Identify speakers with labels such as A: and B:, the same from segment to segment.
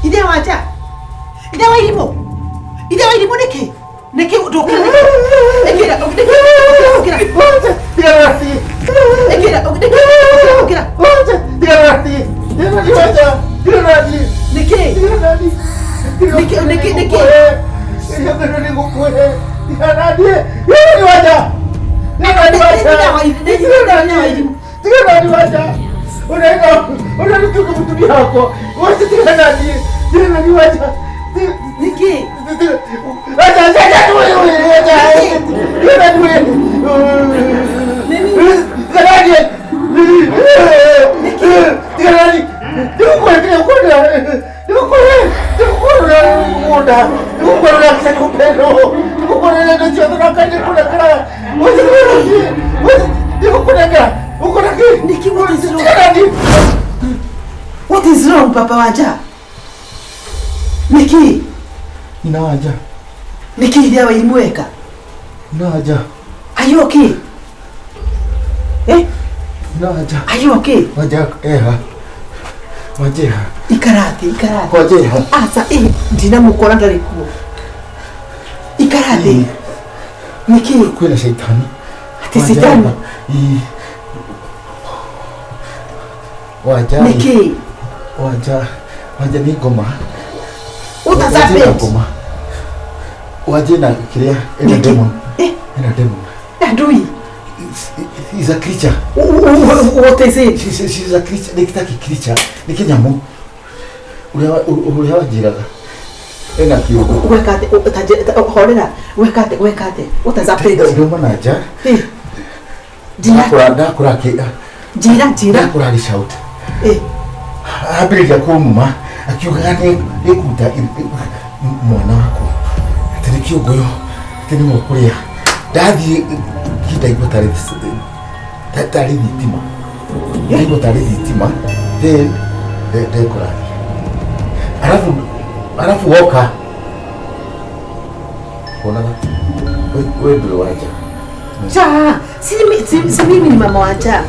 A: Ithe wanja ithe wa irimũ, ithe wa irimũ, nĩkĩ nĩkĩ ndũkĩra nĩkĩ ũkĩra nĩkĩ ũkĩra nĩkĩ nĩkĩ nĩkĩ nĩkĩ? Nĩkĩ? Nĩkĩ? What is wrong? What is wrong, Papa Wanja? Nĩkĩ?
B: Nina Wanja.
A: Nĩkĩ ithe wa irimũ eka?
B: Nina Wanja.
A: Are you okay? Eh?
B: Nina Wanja.
A: Are you okay?
B: Wanja eha. Wanja eha.
A: Ikara thĩ, ikara thĩ.
B: Wanja eha.
A: Aca, ĩ, ndinamũkora ndarĩ kuo. Ikara thĩ. Nĩkĩ?
B: Kwĩna caitani.
A: Atĩ caitani?
B: Ĩ. Wanja.
A: Nĩkĩ?
B: Wanja. Wanja nĩ ngoma.
A: What has
B: Wanja ĩna
A: happened?
B: ngoma. Wanja ĩna kĩrĩa ĩna
A: Nĩkĩ?
B: demon.
A: Eh,
B: Ĩna demon.
A: ndui.
B: Is a creature.
A: What is it?
B: She's a creature. Nĩ ta creature. Nĩ kĩnyamũ. Ũrĩa wanjĩraga. Ĩna kĩũngũ.
A: Weka atĩ, horera. Weka atĩ, weka atĩ. What has happened?
B: Ndauma na nja.
A: Eh. Njĩra,
B: Ndakũra akĩ
A: njĩra, njĩra.
B: ndakũra agĩ shout.
A: Eh.
B: Ambĩrĩria kũnuma akiugaga nĩ nĩkũruta mwana wakwa atĩ nĩ kĩũngũyũ atĩ nĩ mũkũrĩa. Ndathiĩ ndaigua tarĩ thitima, ndaigua tarĩ thitima, then ndekora arabu arabu woka wonaga we ndũrĩ wanja.
A: Cha, si mimi ni mama Wanja.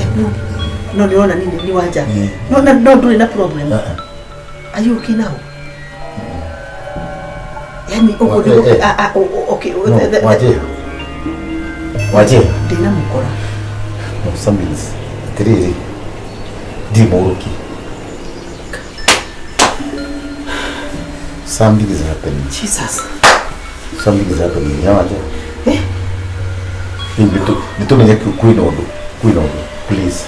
A: Ebu, no nĩrona nini ni Wanja. No, no, no ndũrĩ na problem. Are you okay now? Yani ũguo nĩguo
B: Eh, eh.
A: ah, ah, okay.
B: No, wanje wanje.
A: Ndina mũkora.
B: No, something is atĩrĩrĩ, ndirĩ mũgũrũki. Something is happening.
A: Jesus.
B: Something is happening ya wanja.
A: Eh?
B: Rĩu nĩtũmenye kwĩna ũndũ, kwĩna ũndũ. Please,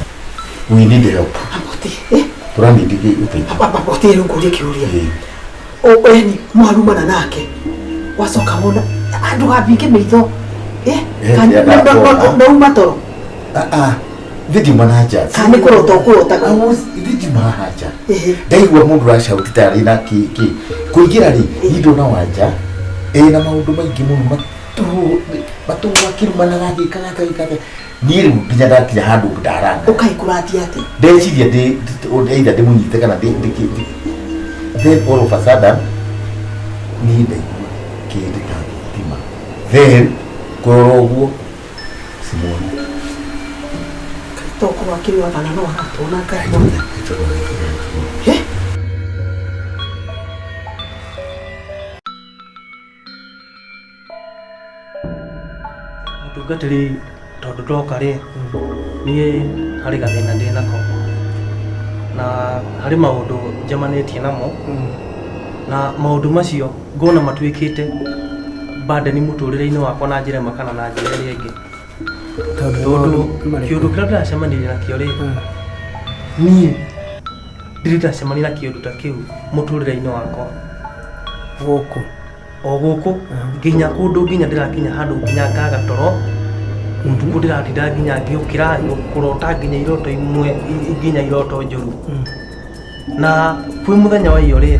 B: we need help.
A: Amboti. Eh?
B: Tũranindi ũteithio.
A: Amboti rĩu ngũrie kĩũria.
B: Ĩĩ.
A: O yani mwarumana nake. Wacoka wona andũ gambinge maitho. Eh?
B: Eh,
A: Kana
B: yeah,
A: no no no
B: ndakona.
A: no uma toro.
B: Ah, ah, ithe ndiuma na nja.
A: Kana nĩ kũrota ũkũrotaga?
B: I was ithe ndiuma haha nja.
A: Ehe.
B: Ndaigua mũndũ ũracauti tarĩ na kĩ kĩ kũingĩra rĩ, niĩ ndona Wanja ĩna maũndũ maingĩ mũno matũhũ matũhũ akĩrumanaga agĩkaga atĩa agĩkaga atĩa. Niĩ rĩu nginya ndakinya handũ ndaranga.
A: Ũkaĩ kũratia atĩ?
B: Ndeciria ndĩ either ndĩmũnyite kana ndĩ then all of a sudden niĩ ndaigua kĩndũ ta thitima, then kũrora ũguo simuoni.
A: Tokorwo akĩrĩwa kana no aratuona Ngai mothe. Eh?
C: Mũtungatĩri, tondũ ndoka rĩ, niĩ harĩ gathĩna ndĩ nako na harĩ maũndũ njemanĩtie namo, na maũndũ macio ngona matuĩkĩte burden mũtũrĩre-inĩ wakwa na njĩra ĩmwe kana na njĩra ĩrĩa ĩngĩ. Tondũ kĩũndũ kĩrĩa ndĩracemanirie nakĩo rĩ, niĩ ndirĩ ndacemania na kĩũndũ ta kĩu mũtũrĩre-inĩ wakwa.
D: Gũkũ?
C: O gũkũ nginya kũndũ nginya ndĩrakinya handũ nginya ngaga toro ũtukũ, ndĩratinda nginya ngĩũkĩra kũrota nginya iroto imwe nginya iroto njũru. Na kwĩ mũthenya wa iyo rĩ,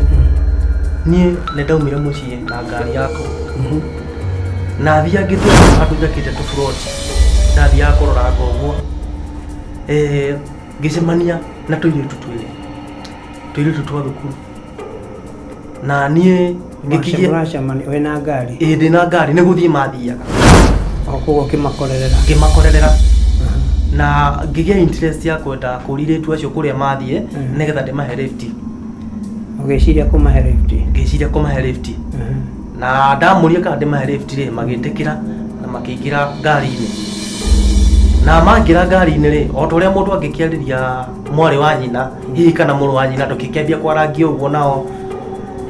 C: niĩ nĩ ndaumire mũciĩ na ngari yakwa na thiia ngĩtua handũ njakĩte tũburoti, ndathiaga kũroranga ũguo, ngĩcemania na tũirĩtu twĩrĩ, tũirĩtu twa thukuru. Na niĩ ngĩkigia
D: Mũracemania wĩna ngari?
C: Ĩĩ, ndĩna ngari, nĩ gũthiĩ mathiaga.
D: O koguo ũkĩmakorerera?
C: Ngĩmakorerera na ngĩgĩa interest ya kwenda kũria airĩtu acio kũrĩa mathiĩ nĩgetha ndĩmahe lift.
D: Ũgĩciria kũmahe lift?
C: Ngĩciria kũmahe lift. Na ndamũria kana ndĩmahe lift rĩ, magĩtĩkĩra na makĩingĩra ngari-inĩ. Na maingĩra ngari-inĩ rĩ, o ta ũrĩa mũndũ angĩkĩarĩria mwarĩ wa nyina hihi kana mũrũ wa nyina, tũgĩkĩambia kwarangia ũguo nao.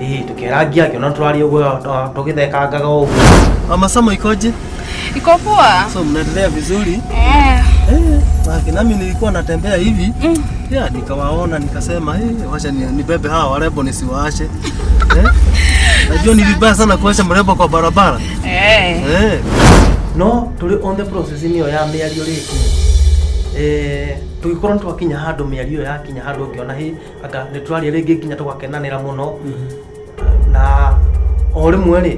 C: Ĩĩ, tũkĩarangia, ngĩona tũraria ũguo tũgĩthekangaga ũguo.
E: Masomo ikoje?
F: Iko poa.
E: So mnaendelea vizuri?
F: Eh.
E: Eh, nami nilikuwa natembea hivi. Yeah, nikawaona nikasema, eh, wacha nibebe hawa warembo nisiwaashe. Eh? Najua ni vibaya sana kuacha mrembo kwa barabara.
F: Eh.
E: Eh.
C: No tũrĩ on the process ĩyo ya mĩario rĩ, tũgĩkorwo nĩ twakinya handũ, mĩario ĩyo yakinya handũ ngĩona hĩ anga nĩ tũraria rĩngĩ nginya tũgakenanĩra mũno. Na o rĩmwe rĩ,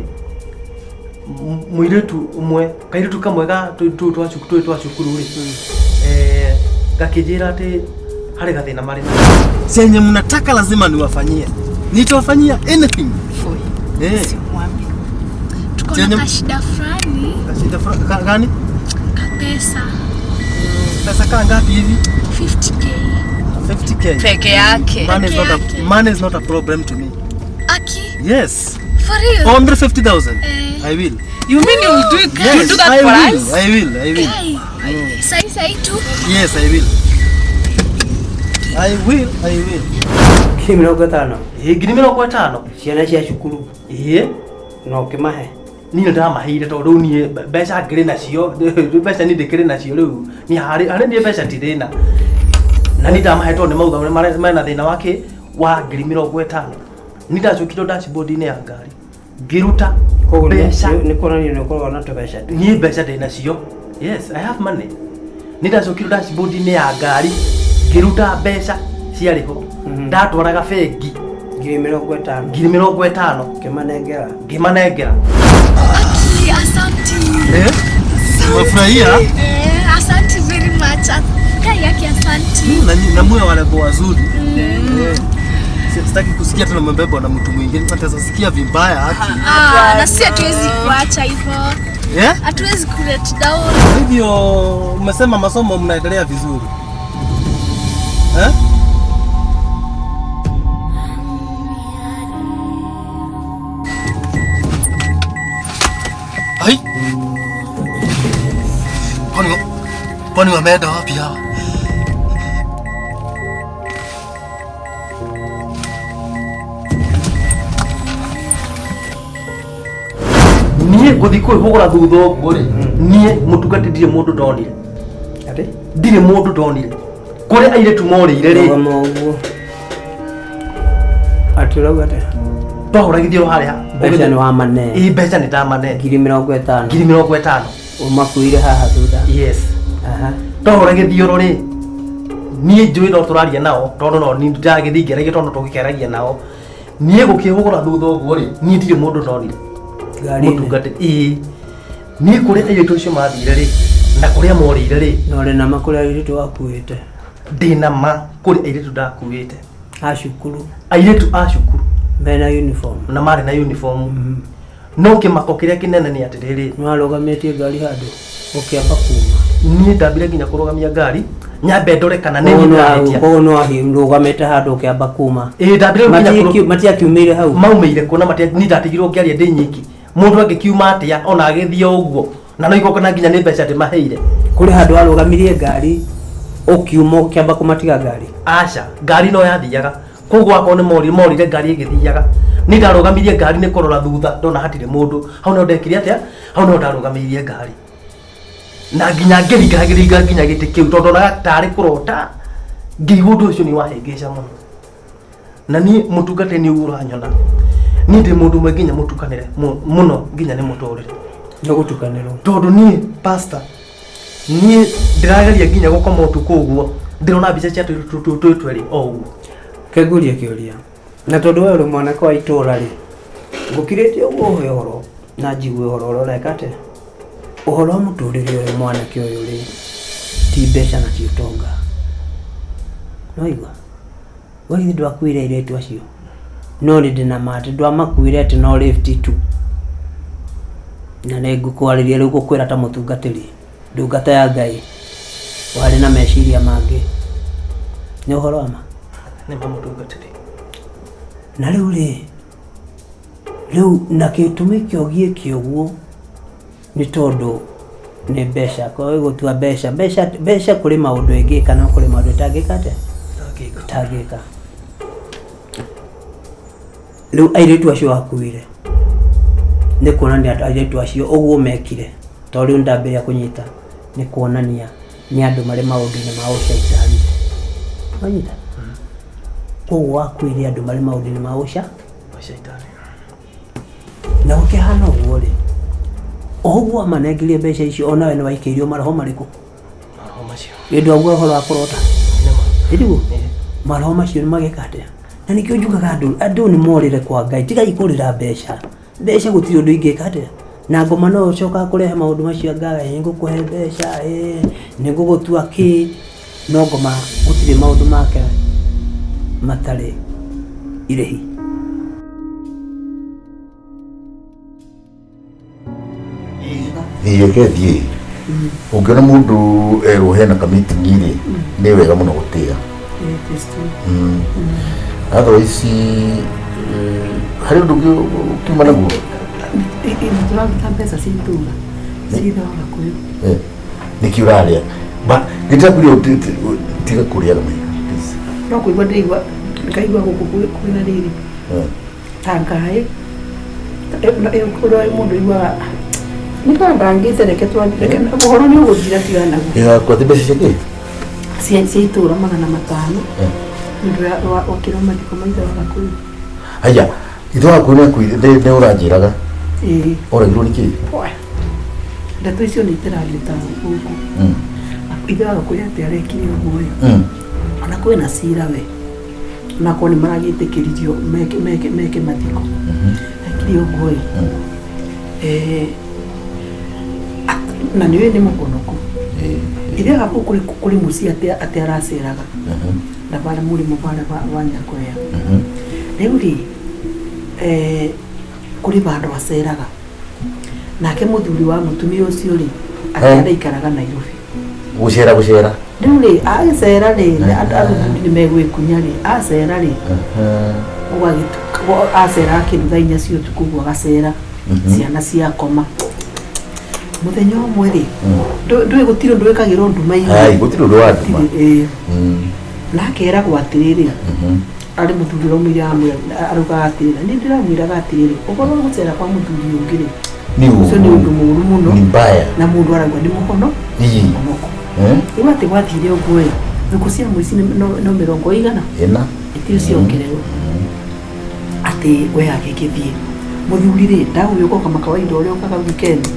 C: mũirĩtu ũmwe, kairĩtu kamwe ga tũu twa cukuru, tũrĩ twa cukuru rĩ, gakĩnjĩra atĩ harĩ gathĩna marĩ nako.
E: Chenye mnataka lazima niwafanyie. Nitawafanyia anything.
F: Foi.
E: Eh.
F: Simwambi. Tuko
E: Chenye-
F: na kashida fulani.
E: Kashida gani?
F: Ka pesa.
E: Pesa kaa ngapi hivi?
F: 50K.
E: 50K.
G: Peke yake.
E: Money is not a,
F: Peke yake.
E: money is not a problem to me.
F: Aki.
E: Yes.
F: For real?
E: 150,000.
F: Eh.
E: I will.
G: You mean you will do it?
E: Yes,
G: you do that
E: I
G: for
E: will.
G: us?
E: I will. I will.
F: Kai. Sai sai tu.
E: Yes, I will. I will. I will.
D: 50,000?
C: Ĩĩ, 50,000.
D: Ciana cia cukuru?
C: Ĩĩ.
D: Na ũkĩmahe?
C: Niĩ nĩ ndamaheire tondũ rĩu niĩ mbeca ngĩrĩ nacio, mbeca niĩ ndĩkĩrĩ nacio rĩu. Niĩ harĩ niĩ mbeca ti thĩna. Na niĩ ndamahe tondũ nĩ mauga mena thĩna wa kĩ? Wa 50,000. Niĩ ndacokire dashboard-inĩ ya ngari. Ngĩruta
D: Koguo
C: mbeca.
D: nĩ kuonania nĩ ũkoragwo na tũbeca tu.
C: Niĩ mbeca ndĩ nacio. Yes, I have money. Niĩ ndacokire dashboard-inĩ ya ngari. Ngĩruta mbeca ciarĩ ho. Ndatwaraga bengi.
D: 50,000.
C: 50,000.
D: Ũkĩmanengera?
C: Ngĩmanengera.
F: Aki, asante.
E: Eh? Umefurahia?
F: Eh, asante very much. Kai yake asante.
E: Na muwe warembo wazuri. Eh. Sitaki kusikia tena umebebwa na mtu mwingine. Nitasikia vibaya haki.
F: Ah, na si hatuwezi kuacha hivyo.
E: Eh?
F: Hatuwezi ku let down.
E: Kwa hivyo umesema masomo mnaendelea vizuri. Eh? Ai. Kwani wameenda wapi hawa?
C: Niĩ ngũthiĩ kwĩhũgũra thutha ũguo rĩ, niĩ mũtungati ndirĩ mũndũ ndonire.
D: Atĩ?
C: Ndirĩ mũndũ ndonire. Kũrĩa airĩtu morĩire rĩ.
D: Rũgama ũguo. Atĩ ũrauga atĩa?
C: Twahũragithio harĩa.
D: Mbeca nĩ wamane.
C: Ĩĩ, mbeca nĩ ndamane.
D: 50,000.
C: 50,000.
D: Ũmakuire haha thutha.
C: Yes.
D: Aha.
C: Twahũragithio rĩ, niĩ njũĩ no tũraria nao, tondũ no niĩ ndagĩthiĩ ngĩaragia tondũ tũgĩkĩaragia nao. Niĩ gũkĩhũgũra thutha ũguo rĩ, niĩ ndirĩ mũndũ ndonire.
D: Ngari-inĩ?
C: Mũtungati, ĩĩ. Niĩ kũrĩa airĩtu acio mathire rĩ, na kũrĩa morĩire rĩ.
D: Na ũrĩ na ma kũrĩa airĩtu wakuĩte?
C: Ndĩna ma kũrĩa airĩtu ndakuĩte.
D: A cukuru?
C: Airĩtu a cukuru.
D: Mena uniform?
C: Na marĩ na uniform. No kĩmako kĩrĩa kĩnene nĩ atĩrĩrĩ.
D: Nĩ warũgamĩtie ngari handũ ũkĩamba kuma?
C: Niĩ ndambire nginya kũrũgamia ngari, nyambe ndore kana nĩ niĩ ndĩrahĩtia.
D: Koguo nĩ warũgamĩte handũ ũkĩamba kuma?
C: Ĩĩ, ndambire nginya kũrũ-
D: Matiakiumĩire hau?
C: Maumĩire kuona niĩ ndatigirwo ngĩaria ndĩ nyiki. Mũndũ angĩkiuma atĩa ona agĩthiĩ o ũguo? Na no igongona nginya nĩ mbeca ndĩmaheire.
D: Kũrĩ handũ warũgamirie ngari ũkiuma ũkĩamba kũmatiga ngari?
C: Aca, ngari no yathiaga. Koguo akorwo nĩ morire ngari ĩgĩthiaga. Niĩ ndarũgamirie ngari nĩ kũrora thutha ndona hatirĩ mũndũ. Hau no ndekire atĩa? Hau no ndarũgamirie ngari. Na nginya ngĩringa nginya gĩtĩ kĩu tondũ ndonaga tarĩ kũrota. Ngĩigua ũndũ ũcio nĩ wahĩngĩca mũno. Na niĩ mũtungate nĩ ũguo ũranyona. Niĩ ndĩ mũndũ ũmwe nginya mũtukanĩre mũno nginya nĩ mũtũrĩre.
D: Nĩ gũtukanĩrwo.
C: Tondũ niĩ pastor, niĩ ndĩrageria nginya gũkoma ũtukũ ũguo, ndĩrona mbica cia twĩ twerĩ o ũguo.
D: Kĩngũrie kĩũria. Na tondũ we ũrĩ mwanake wa itũũra rĩ, ngũkirĩte ũguo ũhe ũhoro na njigue ũhoro ũrĩa ũreka atĩa? Ũhoro wa mũtũrĩre ũyũ mwanake ũyũ rĩ, ti mbeca na ti ũtonga. No igua? We githĩ ndwakuire airĩtu acio? No nĩ ndĩ na ma atĩ ndwamakuire atĩ no lift tu. Na nĩ ngũkwarĩria rĩu gũkwĩra ta mũtungatĩri, ndungata ya Ngai, warĩ na meciria mangĩ. Nĩ ũhoro wa ma?
C: Nĩ ma mũtungatĩri.
D: Na rĩu rĩ, rĩu na gĩtũmi kĩa ũgiĩke ũguo nĩ tondũ nĩ mbeca, korwo ĩgũtua mbeca, mbeca mbeca kũrĩ maũndũ ĩngĩka na kũrĩ maũndũ ĩtangĩka atĩa?
C: Ndangĩka.
D: Ĩtangĩka. Rĩu airĩtu acio akuire nĩ kuonania atĩ airĩtu acio ũguo mekire, tondũ rĩu nĩndambĩrĩria kũnyita, nĩ kuonania nĩ andũ marĩ maũndũ-inĩ ma ũcaitani. Wanyita? Koguo wakuire andũ marĩ maũndũ-inĩ ma ũca
C: Ũcaitani.
D: Na gũkĩhana ũguo rĩ, o ũguo amanengerie mbeca icio onawe nĩ waikĩirio maroho marĩkũ?
C: Maroho macio.
D: Ĩ ndwaigua ũhoro wa kũrota?
C: Nĩma.
D: Ĩtiguo? Maroho macio nĩ mageka atĩa? Na nĩkĩo njugaga andũ, andũ nĩ morĩre kwa Ngai, tigai kũrĩra mbeca. Mbeca gũtirĩ ũndũ ingĩka atĩa? Na ngoma no ũcokaga kũrehe maũndũ macio anga ĩ ngũkũhe mbeca, ĩ nĩ ngũgũtua kĩ, no ngoma gũtirĩ maũndũ make matarĩ irĩhi.
B: Ĩĩ reke thiĩ. Ũngĩona mũndũ erwo hena ka meeting rĩ, nĩ wega mũno gũtĩa. Otherwise harĩ ũndũ ũngĩ ũkiuma naguo?
A: Tũraruta mbeca cia itũra cia ithe wa Gakũyũ.
B: Nĩkĩ ũrarĩa? Nĩndĩrakwĩrire tiga kũrĩaga mahiga, please.
A: No kũigua ndĩraigua ngaigua gũkũ kwĩna rĩrĩ ta ngaĩ ũrĩa mũndũ aiguaga nĩ ta ndangĩte reke reke ũhoro nĩ ũgũthira tigana naguo.
B: Ĩgakua ti mbeca cia kĩ?
A: Cia itũra 500 nĩ ũndũ wa wakĩrwo mathiko ma ithe wa Gakũyũ.
B: Haya, ithe waku nĩ nĩ ũranjĩraga.
A: Ĩĩ.
B: Oragirwo nĩ kĩ?
A: Ndeto icio nĩ itiranĩta gũkũ. Ithe wa Gakũyũ atĩ arekire ũguo ĩ. Ona kwĩna cira we. Onakorwo nĩ maragĩtĩkĩririo meke meke meke mathiko. Ekire ũguo ĩ. Na nĩ ũĩ nĩ mũhonoku. Ithe wa Gakũyũ kũrĩ kũrĩ mũciĩ atĩ atĩ araceraga. Na barĩa mũrĩmo barĩa wa Nyakwea. Rĩu rĩ, kũrĩ bandũ aceraga. Nake mũthuri wa mũtumia ũcio rĩ, atĩ araikaraga Nairobi.
B: Gũcera gũcera.
A: Rĩu rĩ, agĩcera rĩ, athuri nĩ megwĩkunya rĩ, acera rĩ, gũgagĩtuka, aceraga kĩndũ thaa inya cia ũtukũ ũguo agacera, ciana ciakoma. Mũthenya ũmwe rĩ, ndũĩ gũtirĩ ũndũ wĩkagĩrwo nduma-inĩ.
B: Hai, gũtirĩ ũndũ wa nduma.
A: Na akeragwo atĩrĩrĩ, arĩ mũthuri ũraumire amwĩra, araugaga atĩrĩrĩ, na niĩ ndĩramwĩraga atĩrĩrĩ, ũhoro wa gũcera kwa mũthuri ũngĩ rĩ, ũcio nĩ ũndũ mũũru mũno.
B: Ni mbaya.
A: Na mũndũ arauga nĩ mũhono, mũhonoko. Rĩu atĩ gwathire ũguo ĩ, thikũ cia mũici no mĩrongo ĩigana?
B: Ĩna.
A: Ĩtirĩ ciongererwo. Atĩ we agĩgĩthiĩ. Mũthuri rĩ, ndagũgĩũka kama kawaida ũrĩa ũkaga weekend.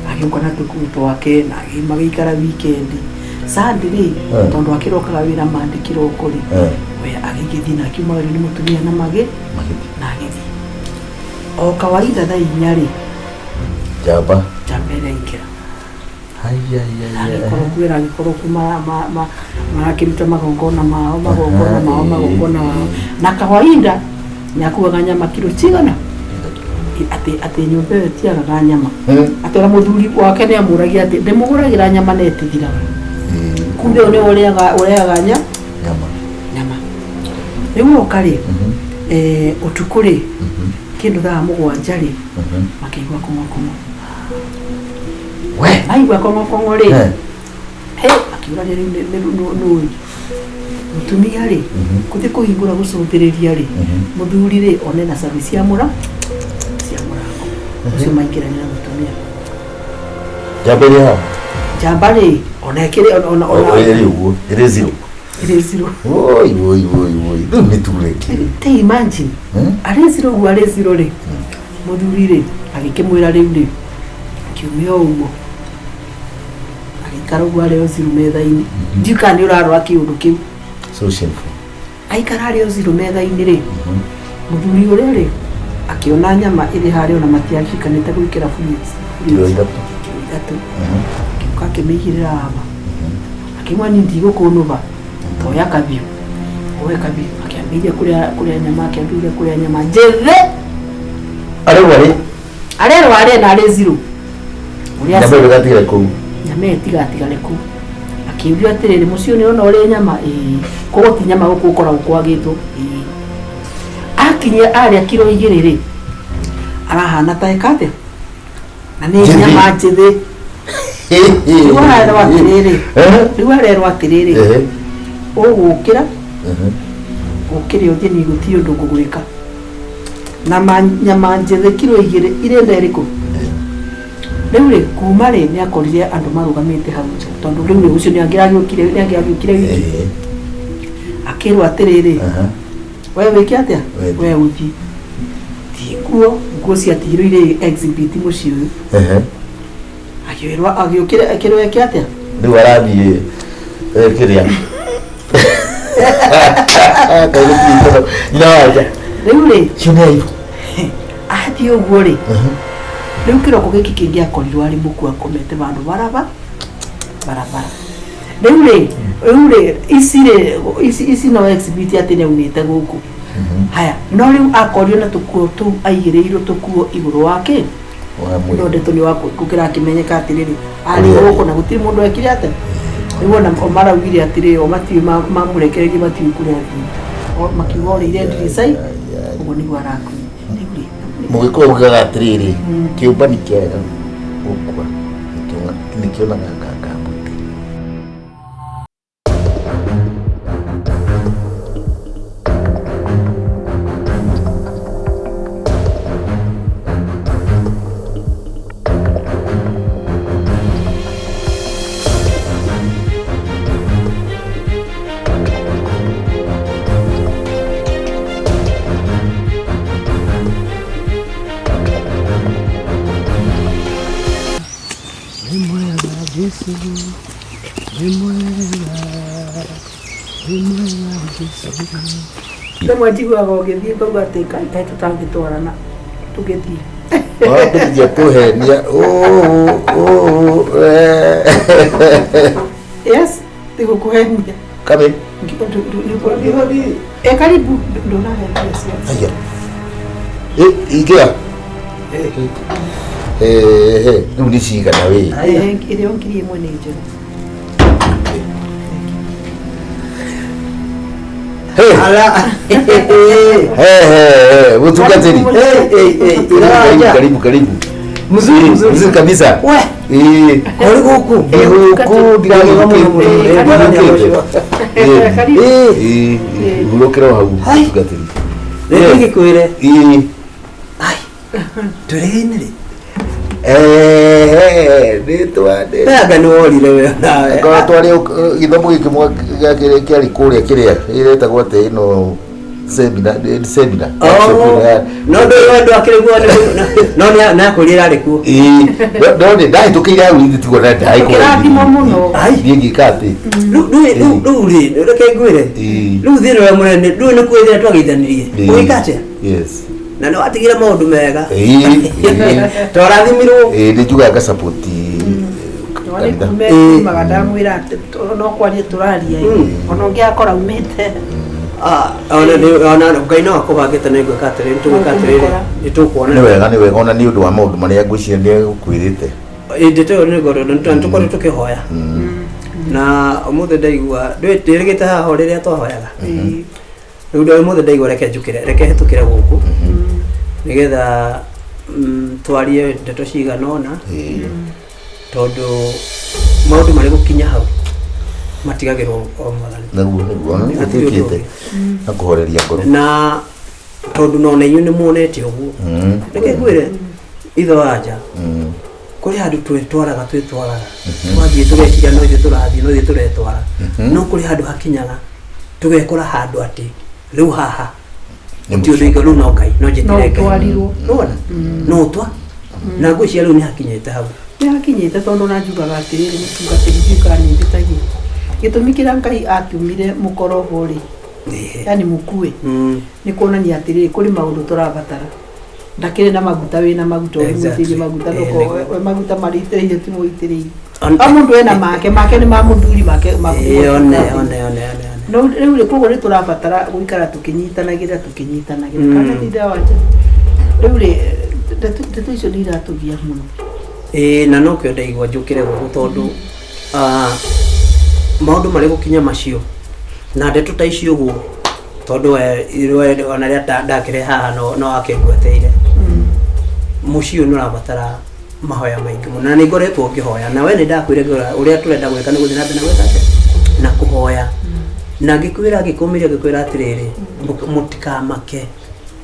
A: Agĩũka na tũkuo twake na magĩikara weekend. Sunday rĩ, tondũ akĩrokaga wĩra Monday kĩroko rĩ, we agĩgĩthiĩ na akiumagario nĩ mũtumia na magĩ na agĩthiĩ. O kawaida thaa inya rĩ,
B: Njamba.
A: Njamba ĩraingĩra. Agĩkorwo kwĩra agĩkorwo ku marakĩruta magongona mao, magongona mao, magongona mao. Na kawaida nĩ akuaga nyama kiro cigana? Atĩ atĩ nyũmba ĩyo ĩtiagaga nyama. Atĩ ona mũthuri wake nĩ amũragia atĩ ndĩmũgũragĩra nyama na ĩtithiraga. Kumbe ũyũ nĩwe ũrĩaga ũrĩaga
B: nyama.
A: Nyama. Rĩu oka rĩ, ũtukũ rĩ, kĩndũ thaa mũgwanja rĩ, makĩigua kong'okong'o.
B: We.
A: Maigua kong'okong'o rĩ, he akĩũrania rĩu nũ mũtumia rĩ, gũthiĩ kũhingũra gũcũthĩrĩria rĩ, mũthuri rĩ, one na cabi cia mũra cia mũrango. Ũcio maingĩrania na mũtumia.
B: Njamba ĩrĩ haha?
A: Njamba rĩ, ona ĩkĩrĩ ona ona
B: Ĩrĩ ũguo, ĩrĩ zero.
A: Ĩrĩ zero.
B: Oi oi oi oi, rĩu nĩ ture.
A: Te imagine. Arĩ zero ũguo arĩ zero rĩ, mũthuri rĩ, agĩkĩmwĩra rĩu rĩ, kiumia ũguo. Agĩikara ũguo arĩ o zero metha-inĩ. Ndiũĩ kana nĩ ũrarora kĩũndũ kĩu.
B: So shameful.
A: Aikara arĩ o zero metha-inĩ rĩ, mũthuri ũrĩa rĩ, akĩona nyama ĩrĩ harĩa ona matiaririkanĩte gwĩkĩra fridge.
B: Kiro ithatũ.
A: Kiro ithatũ. Akĩũka akĩmĩigĩrĩra haha. Akĩmwĩra niĩ ndigũkũnũba, toya kabiũ. Oe kabiũ, akĩambĩrĩria Akĩambĩrĩria kũrĩa nyama, akĩambĩrĩria kũrĩa nyama njĩthĩ.
B: Arĩu arĩ
A: Arerwo arĩe na arĩ zero. Ũrĩa
B: nyama ĩyo ĩgatigara kũu.
A: Nyama ĩyo ĩtigatigare kũu. Akĩũrio atĩrĩrĩ, mũciĩ ũyũ nĩwona ũrĩ nyama? Ĩĩ. Koguo ti nyama gũkũ gũkoragwo kwagĩtwo? Ĩĩ. Akinyia arĩa kiro 2 rĩ, arahana ta ĩka atĩa? Na nĩ
B: Njĩthĩ.
A: nyama njĩthĩ. Rĩu arerwo atĩrĩrĩ, rĩu arerwo atĩrĩrĩ, ũgũkĩra ũkĩre ũthiĩ, niĩ gũtirĩ ũndũ ngũgwĩka. Na nyama njĩthĩ kiro 2 irĩ nda ĩrĩkũ? Rĩu rĩ, kuma rĩ, nĩ akorire andũ marũgamĩte hau nja, tondũ rĩu rĩ, ũcio nĩ angĩragĩũkire wiki. Akĩrwo atĩrĩrĩ, we wĩke atĩa?
B: We
A: We ũthiĩ. Ti nguo, nguo ciatigirwo irĩ exhibit mũciĩ ũyũ. Akĩrwo, agĩũkĩra, akĩrwo eke atĩa?
B: Rĩu arathiĩ kĩrĩa Ngai gũtirĩ nyina wanja.
A: Rĩu rĩ,
B: Cio nĩ aibũ.
A: Athiĩ ũguo rĩ, rĩu kĩroko gĩkĩ kĩngĩ akorirwo arĩ mũkuo, akomete vandũ baraba barabara. Rĩu rĩ ici rĩ, ici no exhibit atĩ nĩaumĩte gũkũ. Haya, no rĩu akorio na tũkuo tũu aigĩrĩirwo tũkuo igũrũ wake.
B: Wa mwĩrĩ.
A: No ndeto nĩ wakũkĩrakĩmenyeka atĩrĩrĩ, arĩ
B: Kũrĩa
A: gũkũ na gũtirĩ mũndũ ekire atĩa. Rĩu ona o maraugire atĩrĩrĩ, o matiũĩ mamũrekereirie, matiũĩ kũrĩa athiĩ. O makiuga orĩire ndiricai, ũguo nĩguo arakuire. Rĩu rĩ,
B: Mũgĩkũyũ ugaga atĩrĩrĩ, kĩũmbani kĩarega gũkua nĩkĩonaga nganga mũtĩ.
E: Wĩ mwega Jesu, wĩ mwega, wĩ mwega Jesu.
A: Rĩmwe njiguaga ũgĩthiĩ ngauga atĩ Ngai, kaĩ tũtangĩtwarana tũgĩthiĩ.
B: Wambĩrĩria kũhenia ũũ.
A: Yes, ndigũkũhenia.
B: Come in.
A: E, karibu, ndũnahe mbia cia.
B: Haya. Ingĩra. Rĩu nĩ cigana wĩ?
A: Ĩrĩa 1000 nĩ njega.
B: Mũtungatĩri. Karibu, karibu, karibu.
D: Mzuri, mzuri.
B: Mzuri kabisa.
D: We,
B: Kũrĩ
D: gũkũ.
B: Ĩ gũkũ ndiragĩũkĩte.
D: Bwana nĩagocwo.
A: Karibu.
B: Hurũkĩra o hau mũtungatĩri.
D: Rĩu ngĩkwĩre,
B: Ĩĩ.
D: twĩrĩgaine rĩ?
B: Nĩ twa
D: Anga nĩ worire we nawe.
B: Korwo twarĩ gĩthomo gĩkĩ kĩarĩ kũrĩa kĩrĩa ĩretagwo atĩ ĩno seminar, nĩ seminar.
D: Oh, no ndũĩ we ndwakĩrĩ kuo no nĩ akwĩrire arĩ kuo.
B: Ĩĩ, no nĩ ndahĩtũkĩire hau ithe tiguo na ndaĩ
A: Kĩrathimo mũno.
B: Niĩ ngĩka atĩ
D: Rĩu rĩu rĩu rĩ, reke ngwĩre. Rĩu thĩna ũrĩa mũnene ndũĩ nĩ kwĩthĩra twageithanirie. Ũgĩka atĩa?
B: Yes.
D: Na nĩ watigire maũndũ mega.
B: Ĩĩ, ĩĩ.
D: Twarathimirwo.
B: Ĩĩ, nĩ njugaga ngasupport
A: Nĩ
B: kanitha.
A: kumaga ndamwĩra atĩ no kwaria tũraria ĩ. Ona ũngĩ akora umĩte.
D: Ah, ona nĩ ona Ngai no akũbangĩte nĩ ngwĩka atĩrĩ, nĩ tũgwĩka atĩrĩrĩ, nĩ tũkuona.
B: Nĩ wega, nĩ wega, ona nĩ ũndũ wa maũndũ marĩa ngwĩciria nĩ egũkwĩrĩte.
D: Ĩ, ndeto ĩyo nĩ ngoro nĩ tũkoretwo tũkĩhoya. Na ũmũthĩ ndaigua ndũĩ ndĩrĩgĩte haha o rĩrĩa twahoyaga. Rĩu ndĩ ũmũthĩ ndaigua reke njũkĩre, reke hĩtũkĩre gũkũ nĩgetha twarie ndeto cigana ũna, tondũ maũndũ marĩ gũkinya hau matigagĩrwo o Mwathani.
B: Naguo nĩguo ona nĩ
D: Hatirĩ ũndũ
B: gũtuĩkĩte na kũhoreria ngoro.
D: Na tondũ no na inyuĩ nĩ muonete ũguo, reke ngwĩre ithe wa nja, kũrĩ handũ twĩtwaraga twathiĩ tũgeciria no ithuĩ tũrathiĩ, no ithuĩ tũretwara, no kũrĩ handũ hakinyaga tũgekora handũ atĩ rĩu haha
B: Nĩ
D: ti ũndũ
B: mũico.
D: ingĩ, rĩu no Ngai no
A: No
D: njĩtĩre Ngai.
A: ũtwarirwo.
D: Nĩwona? No ũtwa na ngwĩciria rĩu nĩ hakinyĩte hau.
A: Nĩ hakinyĩte, tondũ na njugaga atĩrĩrĩ, mũtungatĩri, ndiũĩ kana nĩ njĩtagia gĩtũmi kĩrĩa Ngai atumire mũkorwo ho rĩ, yani mũkue, nĩ kuonania atĩrĩrĩ, kũrĩ maũndũ tũrabatara. Ndakĩrĩ na maguta, wĩna maguta, ũrĩ
D: Exactly.
A: mũitĩrĩrie maguta,
D: Eh,
A: ndũkorwo
D: nĩguo.
A: we maguta marĩ itĩrĩirio ti mũitĩrĩirie. O mũndũ ena make, make nĩ ma mũthuri, make maku.
D: Ĩĩ, one one one one one.
A: No rĩu rĩ, koguo nĩ tũrabatara gũikara tũkĩnyitanagĩra tũkĩnyitanagĩra. Kana ti ndawa nja. Rĩu rĩ, ndeto ndeto icio nĩ iratũgia mũno.
D: Ĩĩ, na nokĩo ndaigua njũkĩre gũkũ tondũ maũndũ marĩ gũkinya macio na ndeto ta icio ũguo, tondũ we ona rĩrĩa ndakĩrĩ haha no akĩngweteire mũciĩ ũyũ nĩ ũrabatara mahoya maingĩ mũno, na nĩ ngoretwo ngĩhoya na we nĩ ndakwĩra ngĩũra ũrĩa tũrenda gwĩka nĩ gũthiĩ na mbere na gwĩka atĩa na kũhoya, na ngĩkwĩra ngĩkũmĩria ngĩkwĩra atĩrĩrĩ, mũtikamake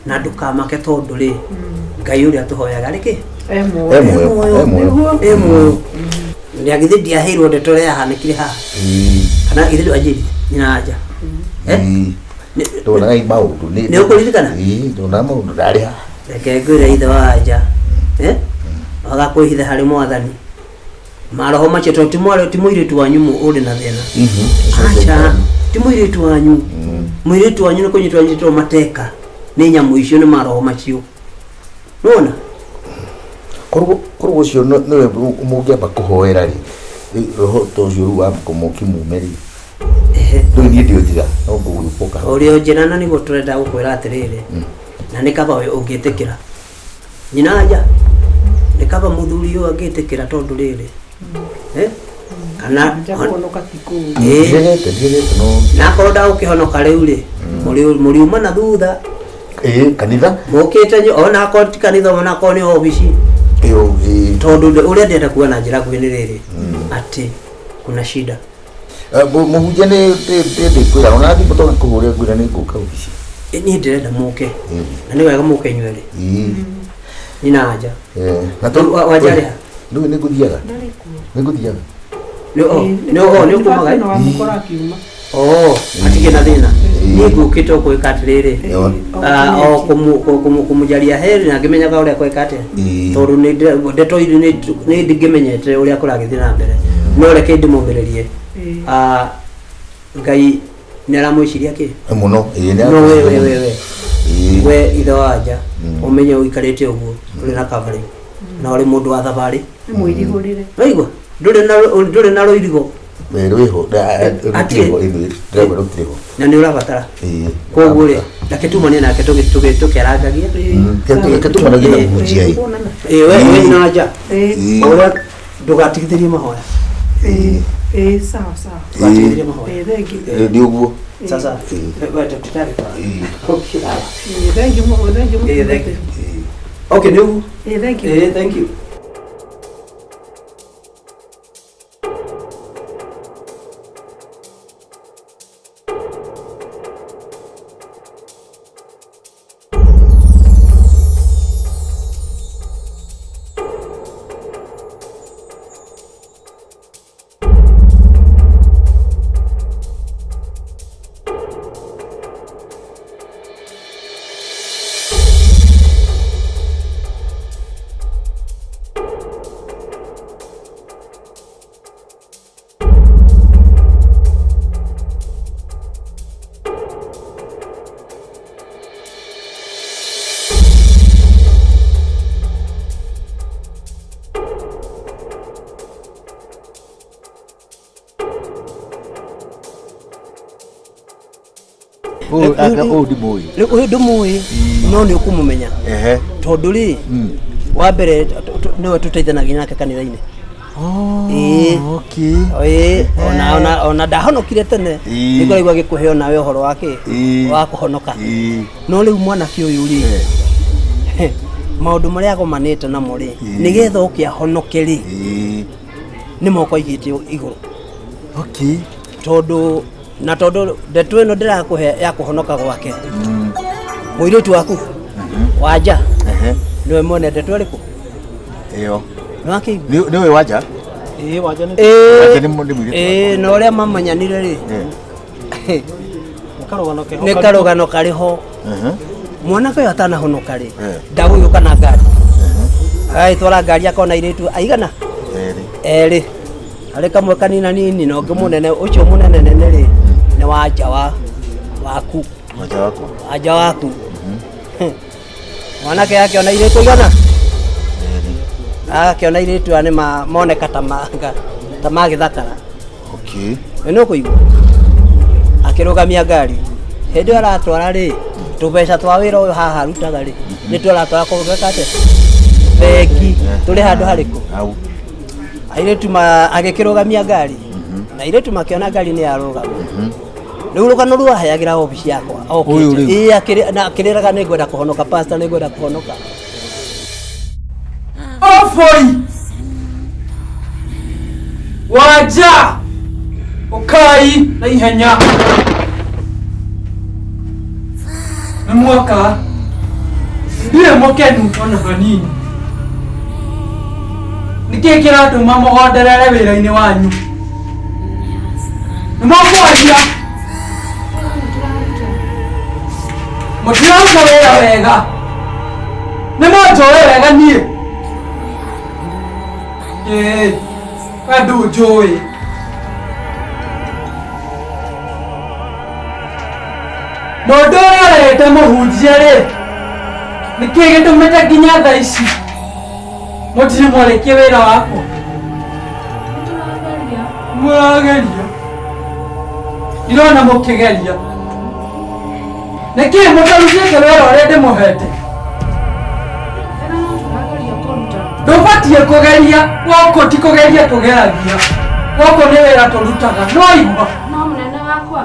D: na ndũkamake tondũ rĩ, Ngai ũrĩa tũhoyaga rĩ kĩ
A: E muoyo.
B: E muoyo, e muoyo.
A: Nĩguo.
D: E muoyo. Na githĩ ndiaheirwo ndeto ĩrĩa yahanĩkire haha? Kana githĩ ndwanjĩrire nyina anja? Eh?
B: Ndonaga maũndũ nĩ
D: Nĩ ũkũririkana?
B: Ĩĩ, ndonaga maũndũ ndarĩ haha.
D: Reke ngwĩre ithe wa anja, eh? Waga kwĩhitha harĩ mwathani maroho macio, tondũ ti mwarĩ, ti mũirĩtu wanyu ũrĩ na thĩna. Aca, ti mũirĩtu wanyu. Mũirĩtu wanyu nĩ kũnyitwo anyitĩtwo mateka nĩ nyamũ icio, nĩ maroho macio, nĩwona?
B: Korwo ũcio nĩwe mũngĩamba kũhoera rĩ, roho ta ũcio rĩu wa kũmũkimume rĩ.
D: Ehe.
B: Rĩu niĩ ndĩ o njĩra no ngũgũka kahora.
D: Ũrĩ o njĩra, na nĩguo tũrenda gũkwĩra atĩrĩrĩ, na nĩ kaba we ũngĩtĩkĩra, nyina anja, nĩ kaba mũthuri ũyũ angĩtĩkĩra, tondũ rĩrĩ, eh? Kana
A: Nja kũhonoka ti kũũru.
D: Ĩĩ.
B: Ndiregete, ndiregete no.
D: Na akorwo ndagũkĩhonoka rĩu rĩ, mũriuma na thutha.
B: Ĩĩ, kanitha.
D: Mũkĩte ona akorwo ti kanitha, ona akorwo nĩ obici.
B: Ĩyo, ĩĩ.
D: Tondũ ũrĩa ndĩrenda kuga na njĩra nguhĩ nĩ rĩrĩ, atĩ kuna shida.
B: Mũhunjia nĩ ndĩkwĩra ona thimũ toka kũhũrĩra ngwĩra nĩ ngũka obici.
D: Niĩ ndĩrenda mũke, na nĩ wega mũke inyuerĩ.
B: Ĩĩ.
D: Nyina anja.
B: Na
D: Rĩu wanja rĩ ha?
B: Rĩu nĩ ngũthiaga. Nĩ ngũthiaga.
D: Nĩ o nĩ o nĩ ũkumaga, eh?
A: Wamũkora akiuma.
D: Oh, hatirĩ na thĩna. Niĩ ngũkĩte o gwĩka atĩrĩrĩ,
B: Ĩyo.
D: o kũmũjaria heri na ngĩmenyaga ũrĩa kweka atĩa, tondũ nĩ ndeto iria nĩ ndingĩmenyete ũrĩa kũragĩthiĩ na mbere, no reke ndĩmũmĩrĩrie. Ngai nĩ aramwĩciria kĩ
B: Mũno. Ĩĩ, nĩ
D: no we
B: Ĩĩ.
D: we ithe wa nja, ũmenye ũikarĩte ũguo ndũrĩ na covering na ũrĩ mũndũ wa thabarĩ.
A: Nĩ mwĩrigũrĩre.
D: Waigua, ndũrĩ na rũirigo.
B: Ĩĩ, rwĩho.
D: Hatirĩ.
B: Rũtirĩ ho, ĩĩ, ndĩraigua rũtirĩ ho.
D: Na nĩ ũrabatara.
B: Ĩĩ.
D: Koguo rĩ, reke tumanie nake tũkĩarangagia.
B: Reke tumanagie na mũhunjia ĩ.
A: Kuonana.
D: Ĩĩ, we na nja.
A: Ĩĩ.
D: Ũrĩa ndũgatigithĩrie mahoya.
A: Ĩĩ, ĩĩ, sawa sawa.
D: Ndũgatigithĩrie mahoya.
A: Ĩĩ, thank you.
B: Ĩĩ, nĩ ũguo.
D: Sasa we daktari.
B: Ĩĩ.
D: Okay.
A: Ĩĩ, thank you, thank you.
D: Ĩĩ, thank you. Okay, nĩ ũguo.
A: Ĩĩ, thank you.
D: Ĩĩ, thank you.
B: Ũyũ ndimũĩ.
D: Rĩu ũyũ ndũmũĩ, no nĩ ũkũmũmenya.
B: Ehe.
D: Tondũ rĩ, wa mbere nĩwe tũteithanagia nake kanitha-inĩ. Ĩĩ.
B: Okay.
D: Ĩĩ, ona ndahonokire tene.
B: Ĩĩ.
D: Nĩngũraigua gĩkũhe onawe ũhoro wa kĩ
B: Ĩĩ.
D: wa kũhonoka.
B: Ĩĩ.
D: No rĩu mwanake ũyũ rĩ, maũndũ marĩa agomanĩte namo rĩ,
B: Ĩĩ.
D: nĩgetha oke ahonoke rĩ,
B: Ĩĩ.
D: nĩ moko aigĩte igũrũ.
B: Okay.
D: Tondũ na tondũ ndeto ĩno ndĩrakũhe ya kũhonoka gwake, mũirĩtu waku wanja
B: Ehe.
D: nĩwe mwene ndeto ĩrĩkũ?
B: Ĩyo.
D: Nĩwakĩigua?
B: Nĩwe wanja?
C: Ĩĩ, wanja nĩ
B: Wanja nĩ mũirĩtu.
D: Ĩĩ, na ũrĩa mamenyanire rĩ,
B: Eh.
C: nĩ karũgano keho.
D: Nĩ karũgano karĩ ho.
B: Ehe.
D: Mwanake ũyũ atanahonoka rĩ,
B: Eh.
D: ndagũgĩũka na ngari, agagĩtwara ngari akona airĩtu aigana?
B: Erĩ.
D: Erĩ, harĩ kamwe kanina nini na ũngĩ mũnene. Ũcio mũnene nene rĩ, nĩ wanja wa waku.
B: Wanja wakwa.
D: Wanja waku. Mwanake akĩona airĩtu aigana?
B: Erĩ.
D: Akĩona airĩtu aya nĩ moneka ta manga Ta magĩthakara.
B: Okay.
D: Nĩ ũkũigua akĩrũgamia ngari hĩndĩ ĩyo aratwara rĩ, tũbeca twa wĩra ũyũ haha arutaga rĩ, nĩ tũratwara kũgeka atĩa bengi, tũrĩ handũ harĩkũ?
B: Hau.
D: Airĩtu ma agĩkĩrũgamia ngari na airĩtu makĩona ngari nĩ yarũgama. Rĩu rũgano rwaheagĩra obici yakwa.
B: Ũyũ rĩu?
D: Ĩĩ, na akĩrĩraga, nĩ ngwenda kũhonoka, pastor, nĩ ngwenda kũhonoka.
H: Ofoi! Wanja! Ũkai na ihenya! Nĩ mwoka. Ndirĩ mũkenu ona hanini. Nĩkĩĩ kĩratũma mũgonderere wĩra-inĩ wanyu? Nĩ mũkwaria? Mũtiraruta wĩra wega. Nĩ mũnjũĩ wega niĩ. Ĩĩ, we ndũnjũĩ. Mũndũ ũrĩa ũrehete mũhunjia rĩ, nĩkĩĩ gĩtũmĩte nginya thaa ici mũtirĩ mwarĩkia wĩra wakwa? Mũrageria. Ndĩrona mũkĩgeria. Nĩkĩĩ mũtarutĩte wĩra ũrĩa ndĩmũhete? Ndũbatiĩ kũgeria, gũkũ ti kũgeria tũgeragia. Gũkũ nĩ wĩra tũrutaga. Nĩwaigua?
F: No mũnene wakwa.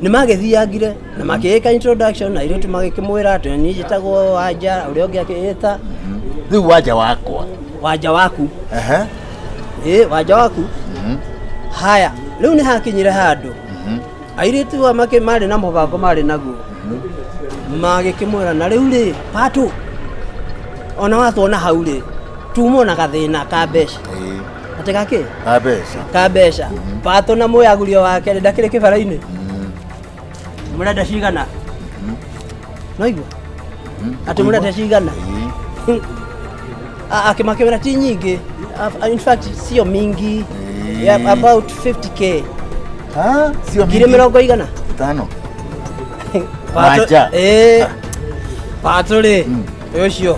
D: Nĩ magĩthiangire na makĩĩka introduction na airĩtu magĩkĩmwĩra atĩ niĩ njĩtagwo Wanja, ũrĩa ũngĩ akĩĩta
B: Rĩu wanja wakwa.
D: Wanja waku.
B: Ehe.
D: Ĩ, wanja waku. Haya, rĩu nĩ hakinyire handũ airĩtu aya marĩ na mũbango marĩ naguo, magĩkĩmwĩra na rĩu rĩ, patũ ona watuona hau rĩ, tumwo na gathĩna ka mbeca.
B: Ĩĩ.
D: Atĩ gakĩ?
B: Ka mbeca.
D: Ka mbeca. Patũ na mwĩagurio wake rĩ, ndakĩrĩ kĩbara-inĩ. Mũrenda cigana? Noigua atĩ mũrenda cigana?
B: Ĩĩ.
D: Akĩmakĩwĩra ti nyingĩ. In fact sio mingi.
B: Ĩĩ.
D: Yeah, about 50K.
B: Ha? Sio
D: ngiri
B: mingi.
D: mĩrongo igana.
B: Tano.
D: Patũ-
B: Wanja.
D: Ĩĩ. Patũ rĩ, ũcio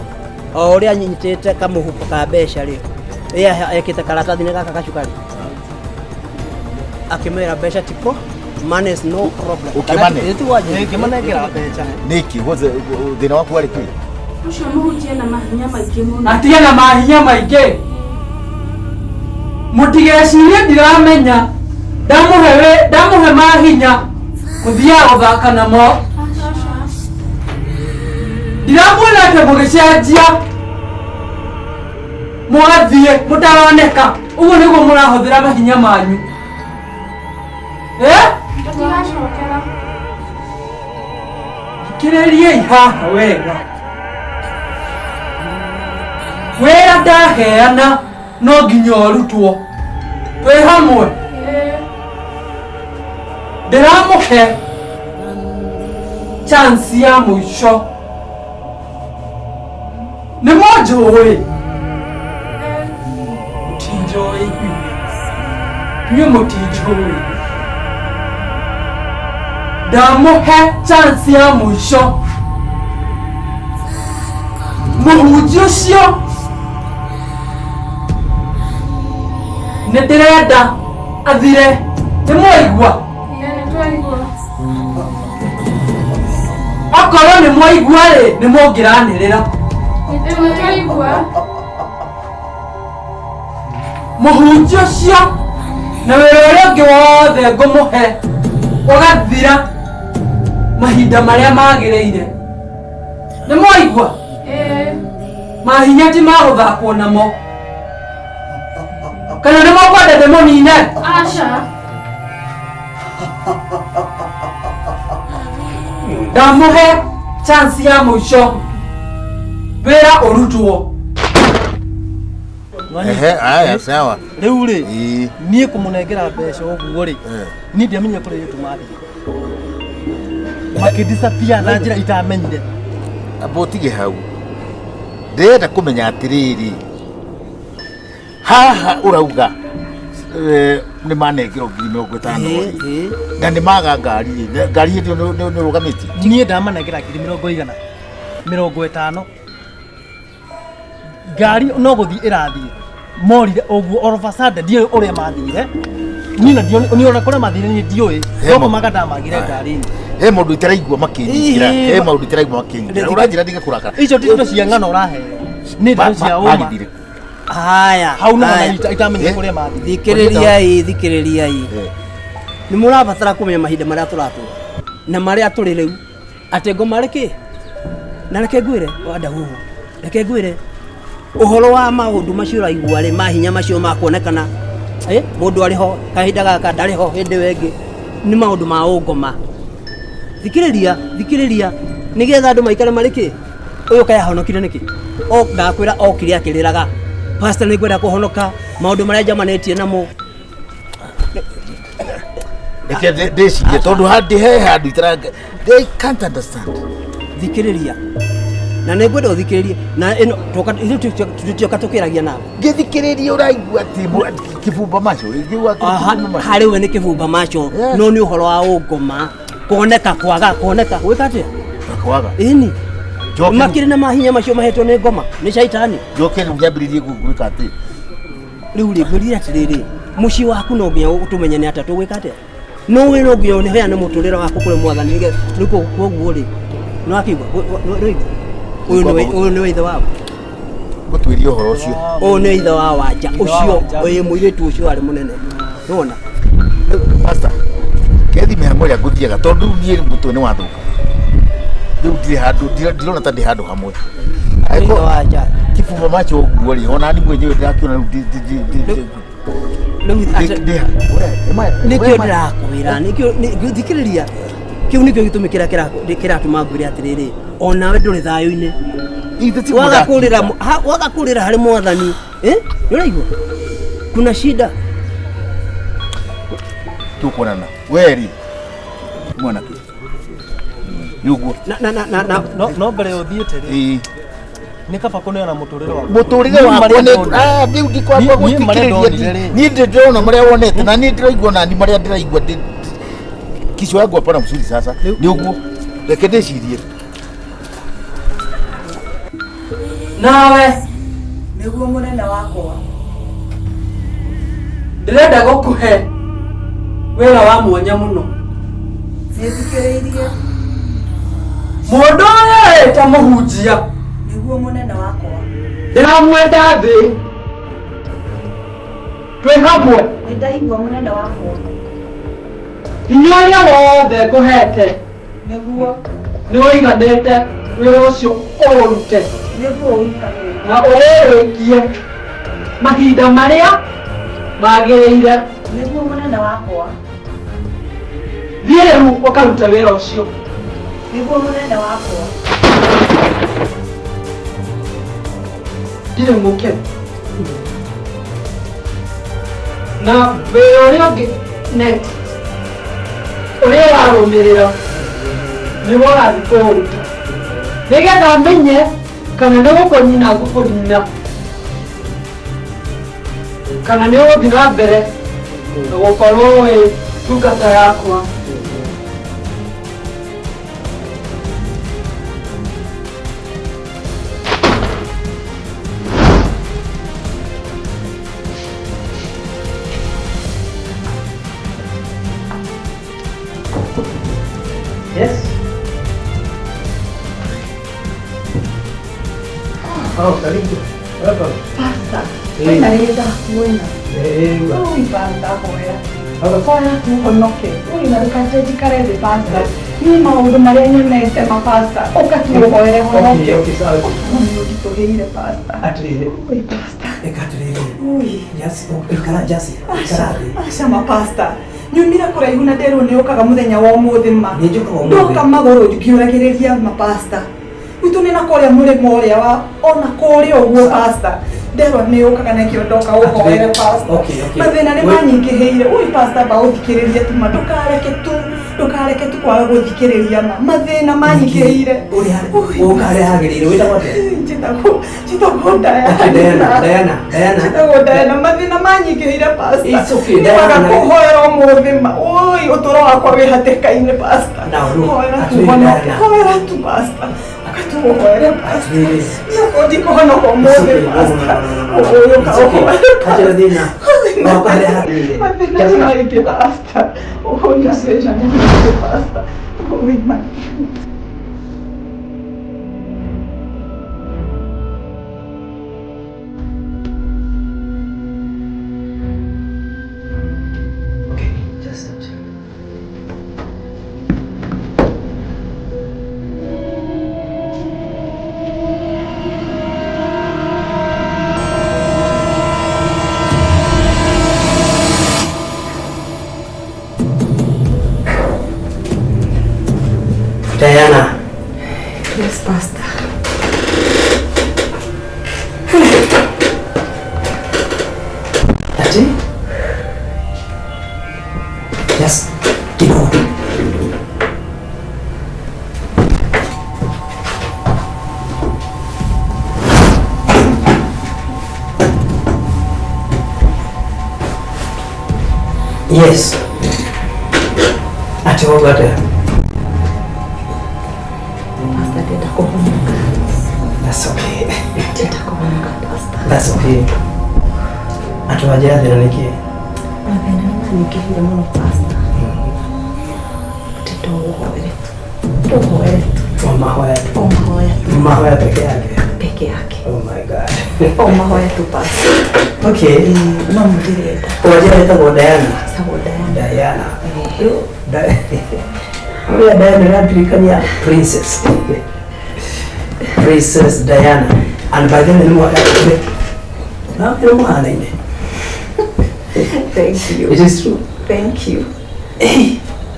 D: o ũrĩa anyitĩte kamũhuko ka mbeca rĩ, ĩ ekĩte karatathi-inĩ gaka gacukari, akĩmwĩra mbeca tiko, money is no problem.
B: Ũkĩmane?
D: Ĩ, ti wanja.
C: Ngĩmanengera mbeca.
B: Nĩkĩ? What's the thĩna waku warĩ kĩ?
F: Ũcio mũhunjia na mahinya maingĩ mũno.
H: Atige na mahinya maingĩ. Mũtigecirie ndiramenya. Ndamũhe mahinya mũthiaga gũthaka namo. Ndiramuona atĩ mũgĩcenjia mũgathiĩ mũtaroneka. Ũguo nĩguo mũrahũthĩra mahinya manyu. Eh?
F: Tũtigacokera.
H: Thikĩrĩriai haha wega. Wĩra ndaheana no nginya ũrutwo. Twĩ hamwe. Ndĩramũhe chance ya mũico. Nĩ mũnjũĩ? Mũtinjũĩ inyuĩ. Inyuĩ mũtinjũĩ. Ndamũhe chance ya mũico. Mũhunjia ũcio nĩ ndĩrenda athire. Nĩ mwaigua?
F: Nĩ twaigua.
H: Okorwo nĩ mwaigua rĩ, nĩ mũngĩranĩrĩra.
F: Nĩ twaigua.
H: Mũhunjia ũcio na wĩra ũrĩa ũngĩ wothe ngũmũhe ũgathira mahinda marĩa magĩrĩire. Nĩ mwaigua?
F: Ĩĩ.
H: Mahinya ti ma gũthakwo namo. Kana nĩ mũkwenda ndĩmũnine?
F: Aca.
H: Ndamũhe chance ya mũico, wĩra ũrutwo.
B: Ehe, aya sawa.
C: Rĩu rĩ,
B: Ĩĩ.
C: niĩ kũmũnengera mbeca ũguo rĩ,
B: Eh.
C: niĩ ndiamenyire kũrĩa airĩtu mathiĩ. Makĩdisappear na njĩra itamenyire.
B: Amba ũtige hau. Ndĩrenda kũmenya atĩrĩrĩ, haha ũrauga nĩ manengerwo 50,000 rĩ, na nĩ maga ngari rĩ, ngari ĩyo nĩ ũrũgamĩtie?
C: Niĩ ndamanengera ngiri mĩrongo igana mĩrongo ĩtano, ngari no gũthiĩ ĩrathiĩ.
E: Morire ũguo all of a sudden ndiũĩ ũrĩa mathire. Niĩ na ndiũĩ niĩ ona kũrĩa mathire niĩ ndiũĩ.
B: He
E: No
B: ma-
E: kũmaka ndamagire ngari-inĩ.
B: He maũndũ itaraigua makĩnyingĩra.
E: Ĩĩ,
B: He maũndũ itaraigua makĩnyingĩra. Ũranjĩra ndige kũrakara.
E: Icio ti ndeto cia ng'ano ũraheo. Nĩ ndeto cia ũma.
B: Magithire.
D: Haya.
E: Hau nĩho
D: haya.
E: itamenyire
B: Eh?
E: kũrĩa mathire.
D: Thikĩrĩriai, thikĩrĩriai.
B: Eh.
D: Nĩ mũrabatara kũmenya mahinda marĩa tũratũra na marĩa tũrĩ rĩu atĩ ngoma rĩ kĩ na reke ngwĩre wadahuhu reke ngwĩre ũhoro wa maũndũ macio ũraigua rĩ mahinya macio ma kuonekana eh, mũndũ arĩ ho kahinda gaka ndarĩ ho hĩndĩ ĩyo ĩngĩ nĩ maũndũ ma ũngoma. Thikĩrĩria, thikĩrĩria, nĩgetha andũ maikare marĩ kĩ ũyũ kaĩ ahonokire nĩkĩ? O ndakwĩra okire akĩrĩraga, pastor nĩ ngwenda kũhonoka maũndũ marĩa njamanĩtie namo.
B: Reke ndĩcirie tondũ handĩ he handũ itara they can't understand.
D: Thikĩrĩria na nĩ ngwenda ũthikĩrĩrie na ĩno tũka ithuĩ tũtioka tũkĩragia nawe.
B: Ngĩthikĩrĩria ũraigua atĩ kĩbumba macio ngĩigua atĩ
D: Aha,
B: kĩbumba macio.
D: harĩ we nĩ kĩbumba macio.
B: Yes.
D: No nĩ ũhoro wa ũngoma kuoneka kwaga kuoneka gwĩka atĩa?
B: Kwaga.
D: Ĩni.
B: Njoke
D: Makĩrĩ na mahinya macio mahetwo nĩ ngoma nĩ caitani.
B: Njoke rĩu nyambĩrĩrie gwĩka atĩ.
D: Rĩu rĩ ngwĩrire atĩrĩrĩ, mũciĩ waku no nginya ũtũmenye nĩ atĩa tũgwĩka atĩa. No wĩ no nginya ũheane mũtũrĩre waku kũrĩ mwathani nĩgetha rĩu koguo rĩ nĩ wakĩigua nĩ waigua ũyũ nĩwe ithe wao.
B: Ngũtuĩrie ũhoro ũcio.
D: Ũyũ nĩ ithe wa Wanja
E: Ithe wa
D: ũcio
E: Wanja.
D: ũyũ mũirĩtu ũcio arĩ mũnene nĩwona.
B: Pastor, kethi mĩhang'o ĩrĩa ngũthiaga tondũ rĩu niĩ mũtwe nĩ wathũka. Rĩu ndirĩ handũ ndirona ta ndĩ handũ hamwe.
D: Nĩ ithe wa Wanja.
B: Kĩbumba macho ũguo rĩ ona ni mwenyewe ndĩrakĩona rĩu
D: Rĩu
B: ndĩ
D: nĩkĩo ndĩrakwĩra nĩkĩo thikĩrĩria kĩu nĩkĩo gĩtũmi kĩrĩa kĩratũma ngwĩre atĩrĩrĩ onawe ndũrĩ thayũ-inĩ. Waga kũrĩra waga kũrĩra harĩ mwathani eh nĩ ũraigua kuna shida.
B: Tukuonana we rĩ mwanake nĩ ũguo.
D: Na na na na na
E: No no mbere ũthiĩte rĩ
B: Ĩĩ.
E: nĩ kaba kũneana mũtũrĩre waku.
B: Mũtũrĩre
E: Niĩ
B: wakwa
E: marĩa
B: nĩ
E: ndonire.
B: Ah, rĩu ndikwamba
E: Niĩ marĩa
B: gũthikĩrĩria
E: ndonire rĩ.
B: niĩ ndĩrona marĩa wonete na niĩ ndĩraigua nani marĩa ndĩraigua kichwa yangu hapana mzuri sasa nĩ ũguo reke ndĩcirie.
H: Nawe
I: Nĩguo mũnene wakwa.
H: Ndĩrenda gũkũhe wĩra wa mwanya mũno.
I: Nĩthikĩrĩirie.
H: Mũndũ ũrĩa ũreta mũhunjia
I: Nĩguo mũnene wakwa.
H: Ndĩramwenda thĩ twĩ hamwe.
I: Nĩndaigua mũnene wakwa.
H: Hinya ũrĩa wothe ngũhete
I: Nĩguo.
H: nĩ ũiganĩte wĩra ũcio ũũrute.
I: Nĩguo ũrutage.
H: Na ũũrĩkie mahinda marĩa magĩrĩire.
I: Nĩguo mũnene wakwa.
H: Thiĩ rĩu ũkarute wĩra ũcio.
I: Nĩguo mũnene wakwa.
H: Ndirĩ mũkenu na wĩra ũrĩa ũngĩ next ũrĩa ũrarũmĩrĩra nĩguo ũrathiĩ kũũruta nĩgetha menye kana nĩ gũkũnina ngũkũnina kana nĩ ũgũthiĩ na mbere na gũkorwo wĩ ndungata yakwa.
C: Yes. Oh, karibu. Welcome.
I: Pastor,
C: Eh.
I: kwĩna rĩ ndakuona.
C: Eh,
I: Ui, pastor, hoya. Hoya tuhonoke. Ui, na ndũkareke njikare thĩ pastor. Niĩ maũndũ marĩa nyonete ma pastor, ũka tuũhoere honoke.
C: Okay, okay, sawa.
I: Nĩ ũnditũhĩire pastor.
C: Atĩrĩrĩ.
I: Ui, pastor.
C: Eka atĩrĩrĩ.
I: Ui.
C: Jasi, ikara Jasi, ikara thĩ.
I: Aca ma pastor. Nyumire kũraihu na nderwo nĩ ũkaga mũthenya wa ũmũthĩ ma.
C: Nĩ njũkaga ũmũthĩ.
I: Ndoka magũrũ ngĩũragĩrĩria ma pastor. Gwitũ nĩ na kũrĩa mũrĩmo ũrĩa wa ona kũrĩa ũguo pastor. Nderwo nĩ ũkaga nakĩo ndoka ũhoere pastor.
C: Okay, okay.
I: Mathĩna nĩ manyingĩhĩire. Ui pastor ba ũthikĩrĩrie tu ma ndũkareke tu ndũkareke tu kwaga gũthikĩrĩria ma mathĩna manyingĩhĩire.
C: Ũrĩa ũka harĩa hagĩrĩire wĩtagwo atĩa?
I: Njĩtagwo njĩtagwo Diana.
C: Okay, Diana, Diana, Diana.
I: Njĩtagwo Diana mathĩna manyingĩhĩire pastor.
C: It's okay,
I: Nĩ waga
C: Diana.
I: kũhoera ũmũthĩ ma. Ui ũtũro wakwa wĩ hatĩka-inĩ pastor.
C: Now, look,
I: Hoera tu
C: atĩrĩrĩ,
I: honoke.
C: Diana.
I: Hoera tu pastor. Ũka tũũhoere pastor.
D: Atĩrĩrĩ.
I: Niĩ okorwo ndikũhonoka ũmũthĩ pastor. Ũyũ ũka ũhoere.
D: Hatirĩ thĩna. Woka harĩa hagĩrĩire.
I: Mathĩna nĩ maingĩ pastor. Ũyũ mathĩna nĩ maingĩ pastor. Ũyũ
D: Okay, just sit. Diana.
I: Yes, Pastor.
D: Ati? Yes, kidogo tu. Yes. Ati wauga atĩa?
I: Pastor, ndĩrenda kũhonoka.
D: That's okay.
I: Ndĩrenda kũhonoka, Pastor.
D: That's okay. Ati wanjĩra thĩna nĩ kĩĩ?
I: Mathĩna nĩ manyingĩhire mũno, Pastor. Ndĩrenda ũhoere tu. Ũhoere tu.
D: O mahoya tu.
I: O mahoya tu.
D: Mahoya peke yake.
I: Peke yake.
D: Oh my God.
I: O mahoya tu, Pastor.
D: Okay.
I: No ndĩrenda.
D: Wanjĩra ĩtagwo Diana.
I: Ĩtagwo Diana.
D: Diana. Ũrĩa Diana ĩrandirikania princess. Princess Diana. And by then nĩ mũhanaine.
I: Thank you.
D: It is true.
I: Thank you.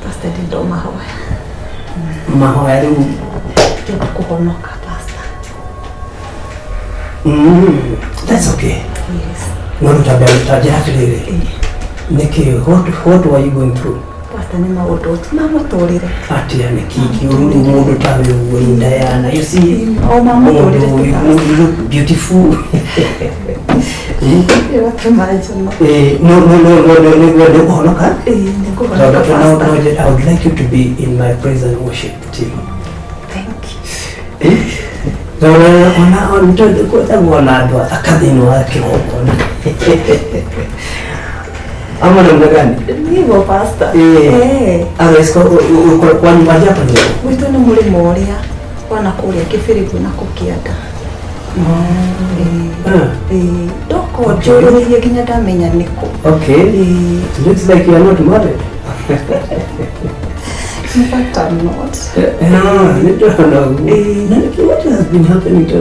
I: Pastor, ndĩrenda o mahoya.
D: Mahoya rĩu.
I: Ndĩrenda kũhonoka, Pastor.
D: That's okay.
I: Yes.
D: No rĩu ta njĩra atĩrĩrĩ. Nĩkĩ what were you going through?
I: Pastor, nĩ maũndũ tu ma mũtũrĩre.
D: Atia nĩkĩ kĩũru rĩu mũndũ tawe ũguo rĩu Diana. You see,
I: O ma mũtũrĩre tu,
D: mũndũ
I: Pastor.
D: you look beautiful.
I: Ĩratũma njono.
D: Eh, no no no no no nĩguo nĩũkũhonoka.
I: Ĩĩ, nĩngũhonoka,
D: Tondũ no
I: Pastor.
D: no I would like you to be in my praise and worship team.
I: Thank you.
D: Tondũ ona ona ona andũ athaka thĩinĩ wa kĩgongona. Ama namna gani?
I: Nĩguo, Pastor.
D: Eh.
I: Eh.
D: Otherwise kwanyu wanja hapa ni
I: Gwitũ nĩ mũrĩmo ũrĩa wana kũrĩa kĩbĩrĩgu na kũkĩanda. Ĩĩ, ndoko njũrĩrĩrie nginya ndamenya nĩkũ.
D: Okay. It looks like you are not married.
I: In fact, I'm not.
D: Ah, nĩndĩrona ũguo. Na nĩkĩ what has been happening to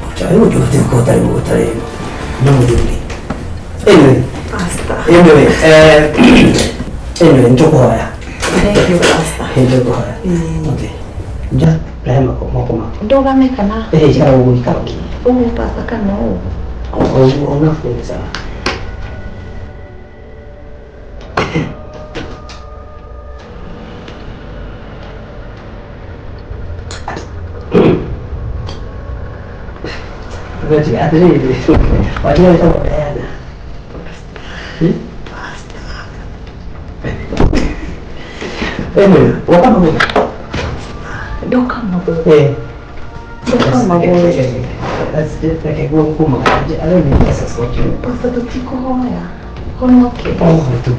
D: Ũtarĩ mũndũ ũtarĩ ũtarĩ ũtarĩ na mũthuri. Anyway,
I: Pastor.
D: anyway, anyway, nĩtũkũhoya.
I: Thank you, Pastor.
D: Nĩtũkũhoya. Okay. Nja, rehe moko moko maku.
I: Ndũgame kana?
D: Eh, ikara ũguo, ikara ũguo.
I: Ũguo, Pastor, kana ũũ?
D: Ũguo, ona ni sawa. Ngoja, atĩrĩrĩ, wajua wĩtagwo Diana. Hmm? Anyway, woka magũrũ.
I: Ndoka magũrũ.
D: Eh.
I: Ndoka magũrũ.
D: That's it. Reke kuma. I don't need to escort you.
I: Pastor, tũtikũhoya. Honoke.
D: Oh, tu.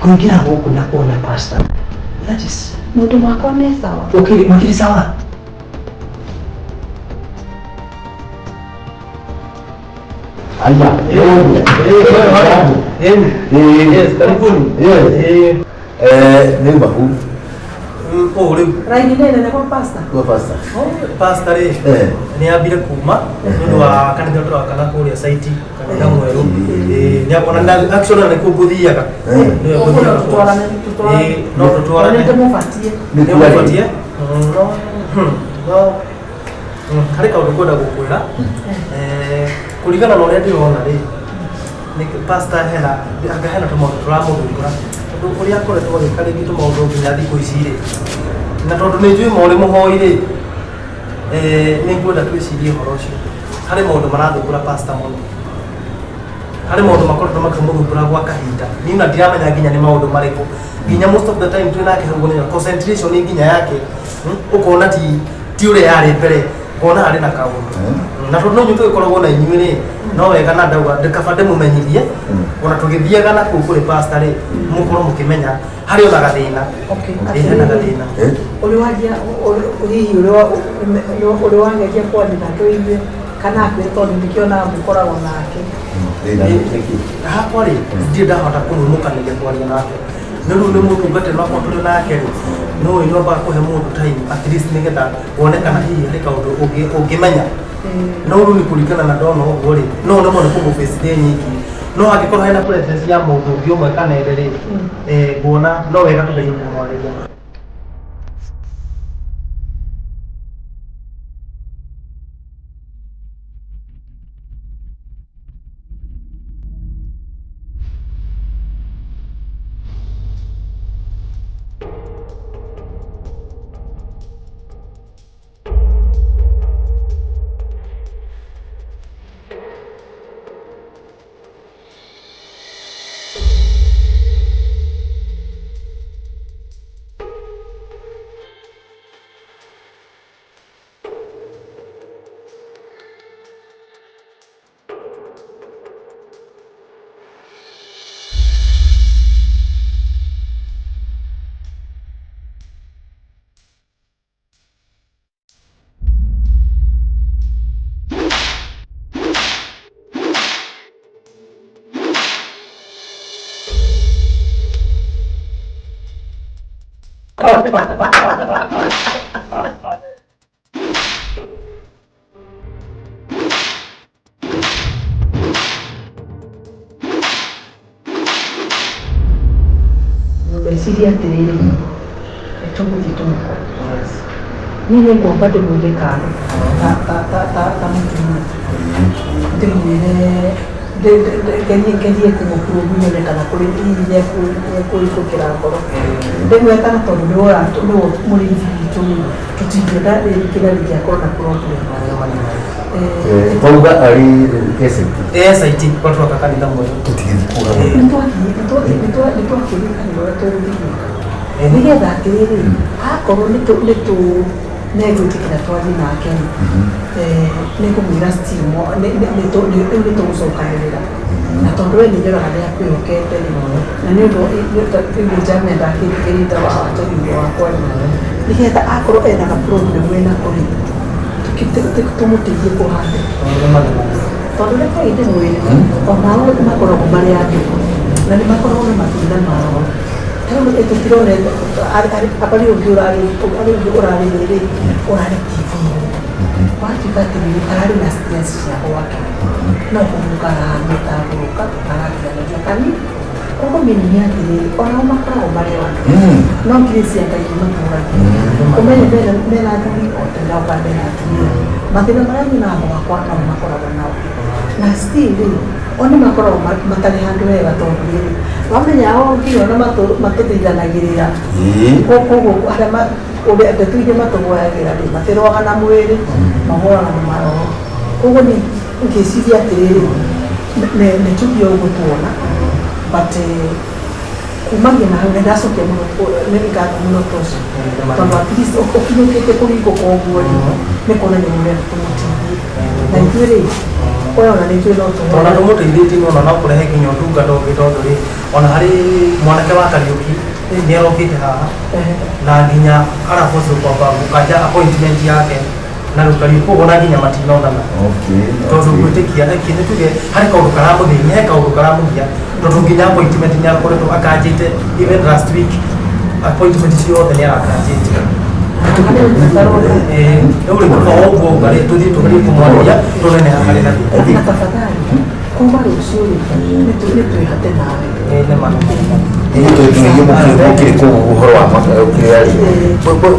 D: Kũingĩra gũkũ na kuona pastor. That is
I: Maũndũ makwa me sawa.
D: Okay, makiri sawa.
B: Aya.
E: Yes, karibuni.
B: Yes. Eh, nĩ uma kũ?
C: Kũu rĩu
A: Raini nĩ nene kwa pastor.
B: Kwa pastor.
C: Pastor rĩ
B: Eh.
C: nĩ ambire kuma nĩ ũndũ wa kanitha tũrakana kũrĩa saiti kanitha mwerũ. Ĩĩ, nĩ ona actually ona nĩkuo ngũthiaga. Nĩwe ngũthiaga kũu.
A: Tũtwarane, tũtwarane.
C: Ĩĩ, no tũtwarane.
A: Nĩ ndĩmũbatie.
C: Nĩ mũbatie. No, no, harĩ kaũndũ ngwenda gũkwĩra. Eh, kũringana na ũrĩa ndĩrona rĩ, nĩ pastor hena anga hena tũmaũndũ tũramũthumbũra tondũ ũrĩa akoretwo agĩka rĩngĩ tũmaũndũ nginya thikũ ici rĩ, na tondũ nĩ njũĩ ma ũrĩ mũhoi rĩ, nĩ ngwenda twĩcirie ũhoro ũcio. Harĩ maũndũ marathumbũra pastor mũno, harĩ maũndũ makoretwo makĩmũthumbũra gwa kahinda. Niĩ ona ndiramenya nginya nĩ maũndũ marĩkũ. Nginya most of the time twĩ nake hau nĩ concentration nginya yake, ũkona ti Ti ũrĩa yarĩ mbere, ngona harĩ na kaũndũ. Na tondũ no inyuĩ tũgĩkoragwo na inyuĩ rĩ, no wega na ndauga ndĩkaba ndĩmũmenyithie, ona tũgĩthiaga na kũu kũrĩ pastor rĩ, mũkorwo mũkĩmenya harĩ ona gathĩna.
A: Okay.
C: Ĩ, hena gathĩna.
A: Ũrĩ waria hihi ũrĩ wageria kwaria nake ũigue kana akwĩre tondũ ndikĩonaga mũkoragwo nake.
C: Hakwa rĩ, ndirĩ ndahota kũnunũkanĩria kwaria nake, nĩ rĩu nĩ mũtungatĩri wakwa tũrĩ nake rĩ, no ĩ nwambaga kũhe mũndũ time at least nĩgetha wone kana hihi harĩ kaũndũ ũngĩmenya. No rĩu nĩ kũringana na ndona ũguo rĩ, no nemwo nĩ kũmũbace ndĩ nyiki, no angĩkorwo hena presence ya mũndũ ũngĩ ũmwe kana erĩ rĩ, nguona no wega tũgerie kũmwarĩria.
A: Ngwĩciria atĩrĩrĩ, tũgũthiĩ tũmũkore. Niĩ nĩ ngwamba ndĩmwĩre kando ta mũtumia, ndĩmwĩre ngerie kũmũprove nyone kana kũrĩ hihi nĩekũhingũkĩra ngoro. Ndĩmwetana tondũ nĩwe mũrĩithi witũ rĩ, tũtingĩenda rĩngĩ na rĩngĩ akorwo na problem.
B: Twauga arĩ SIT.
C: SIT kwa twaka kanitha mwerũ.
B: Tũtigĩthiĩ kuga.
A: Nĩtwakĩrĩkanĩra ũrĩa tũgũthiĩ gwĩka nĩgetha atĩrĩrĩ, akorwo nĩtũ nĩegwĩtĩkĩra twathiĩ nake rĩ, nĩngũmwĩra still rĩu nĩtũgũcokanĩrĩra, na tondũ we nĩnyonaga nĩakwĩhokete rĩ, na nĩ ũndũ rĩu njamia ndakĩnjĩkĩrĩte wanjagi wakwa rĩ, nĩgetha akorwo ena ga problem enako rĩ, tũmũteithie kũhanda, tondũ reke ndĩmwĩre onao makoragwo marĩ andũ na nĩ makoragwo na mathĩna mao. Tarĩu tũtirona arĩ ũngĩ ũrarĩ rĩrĩ ũrarĩ TV-inĩ, watuĩka atĩrĩrĩ, ararĩ na stress cia gwake, no kũhurũka arahamĩtambũrũka aratiganĩria kanitha. Koguo meaning nĩ atĩrĩrĩ, onao makoragwo marĩ o andũ, no grace ya Ngai ĩmatũragia. Ũmenye mena athuri o ta nao kana mena atumia, mathĩna marĩa nyonaga gwakwa nao makoragwo nao, na still rĩ, o nĩ makoragwo matarĩ handũ hega, tondũ rĩrĩ wamenya o nginya ona matũthithanagĩrĩra. Koguo harĩa ũrĩa ndeto iria matũgwayagĩra rĩ, matirwaga na mwĩrĩ, magũaga na maroho. Koguo nĩ ngĩciria atĩrĩrĩ, nĩ tũthiĩ ũguo tuona, but kumagia na hau nĩ ndacokia mũno, nĩ ngatho mũno tocio, tondũ at least ũkinyũkĩte kũringũka ũguo rĩ, nĩ kuonania nĩ ũrenda tũmũteithie, na ithuĩ rĩ, we ona nĩ ithuĩ no
C: Tondũ
A: tũhoe.
C: Tũmũteithĩtie ona no kũrehe nginya ũtungata ũngĩ, tondũ rĩ, ona harĩ mwanake wa Kariũki nĩ arokĩte haha na nginya arabocwo kwamba gũkanja appointment yake na rĩu Kariũki, koguo na nginya matinonana, tondũ gwĩtĩkia eki nĩ tuge harĩ kaũndũ karamũthĩnia, he kaũndũ karamũgia, tondũ nginya appointment nĩ akoretwo akanjĩte, even last week appointment ciothe nĩ arakanjĩte. Rĩu rĩ, kuba ũguo ũguo rĩ, tũthiĩ tũgerie kũmwarĩria tuone nĩ harĩ na thĩna.
A: Na tafadhali kuma rũciũ rĩ, nĩ twĩhate nawe.
C: Nĩ ma.
B: Ithuĩ twĩthurie mũkĩrĩ kũu ũhoro wa kĩrĩa rĩ,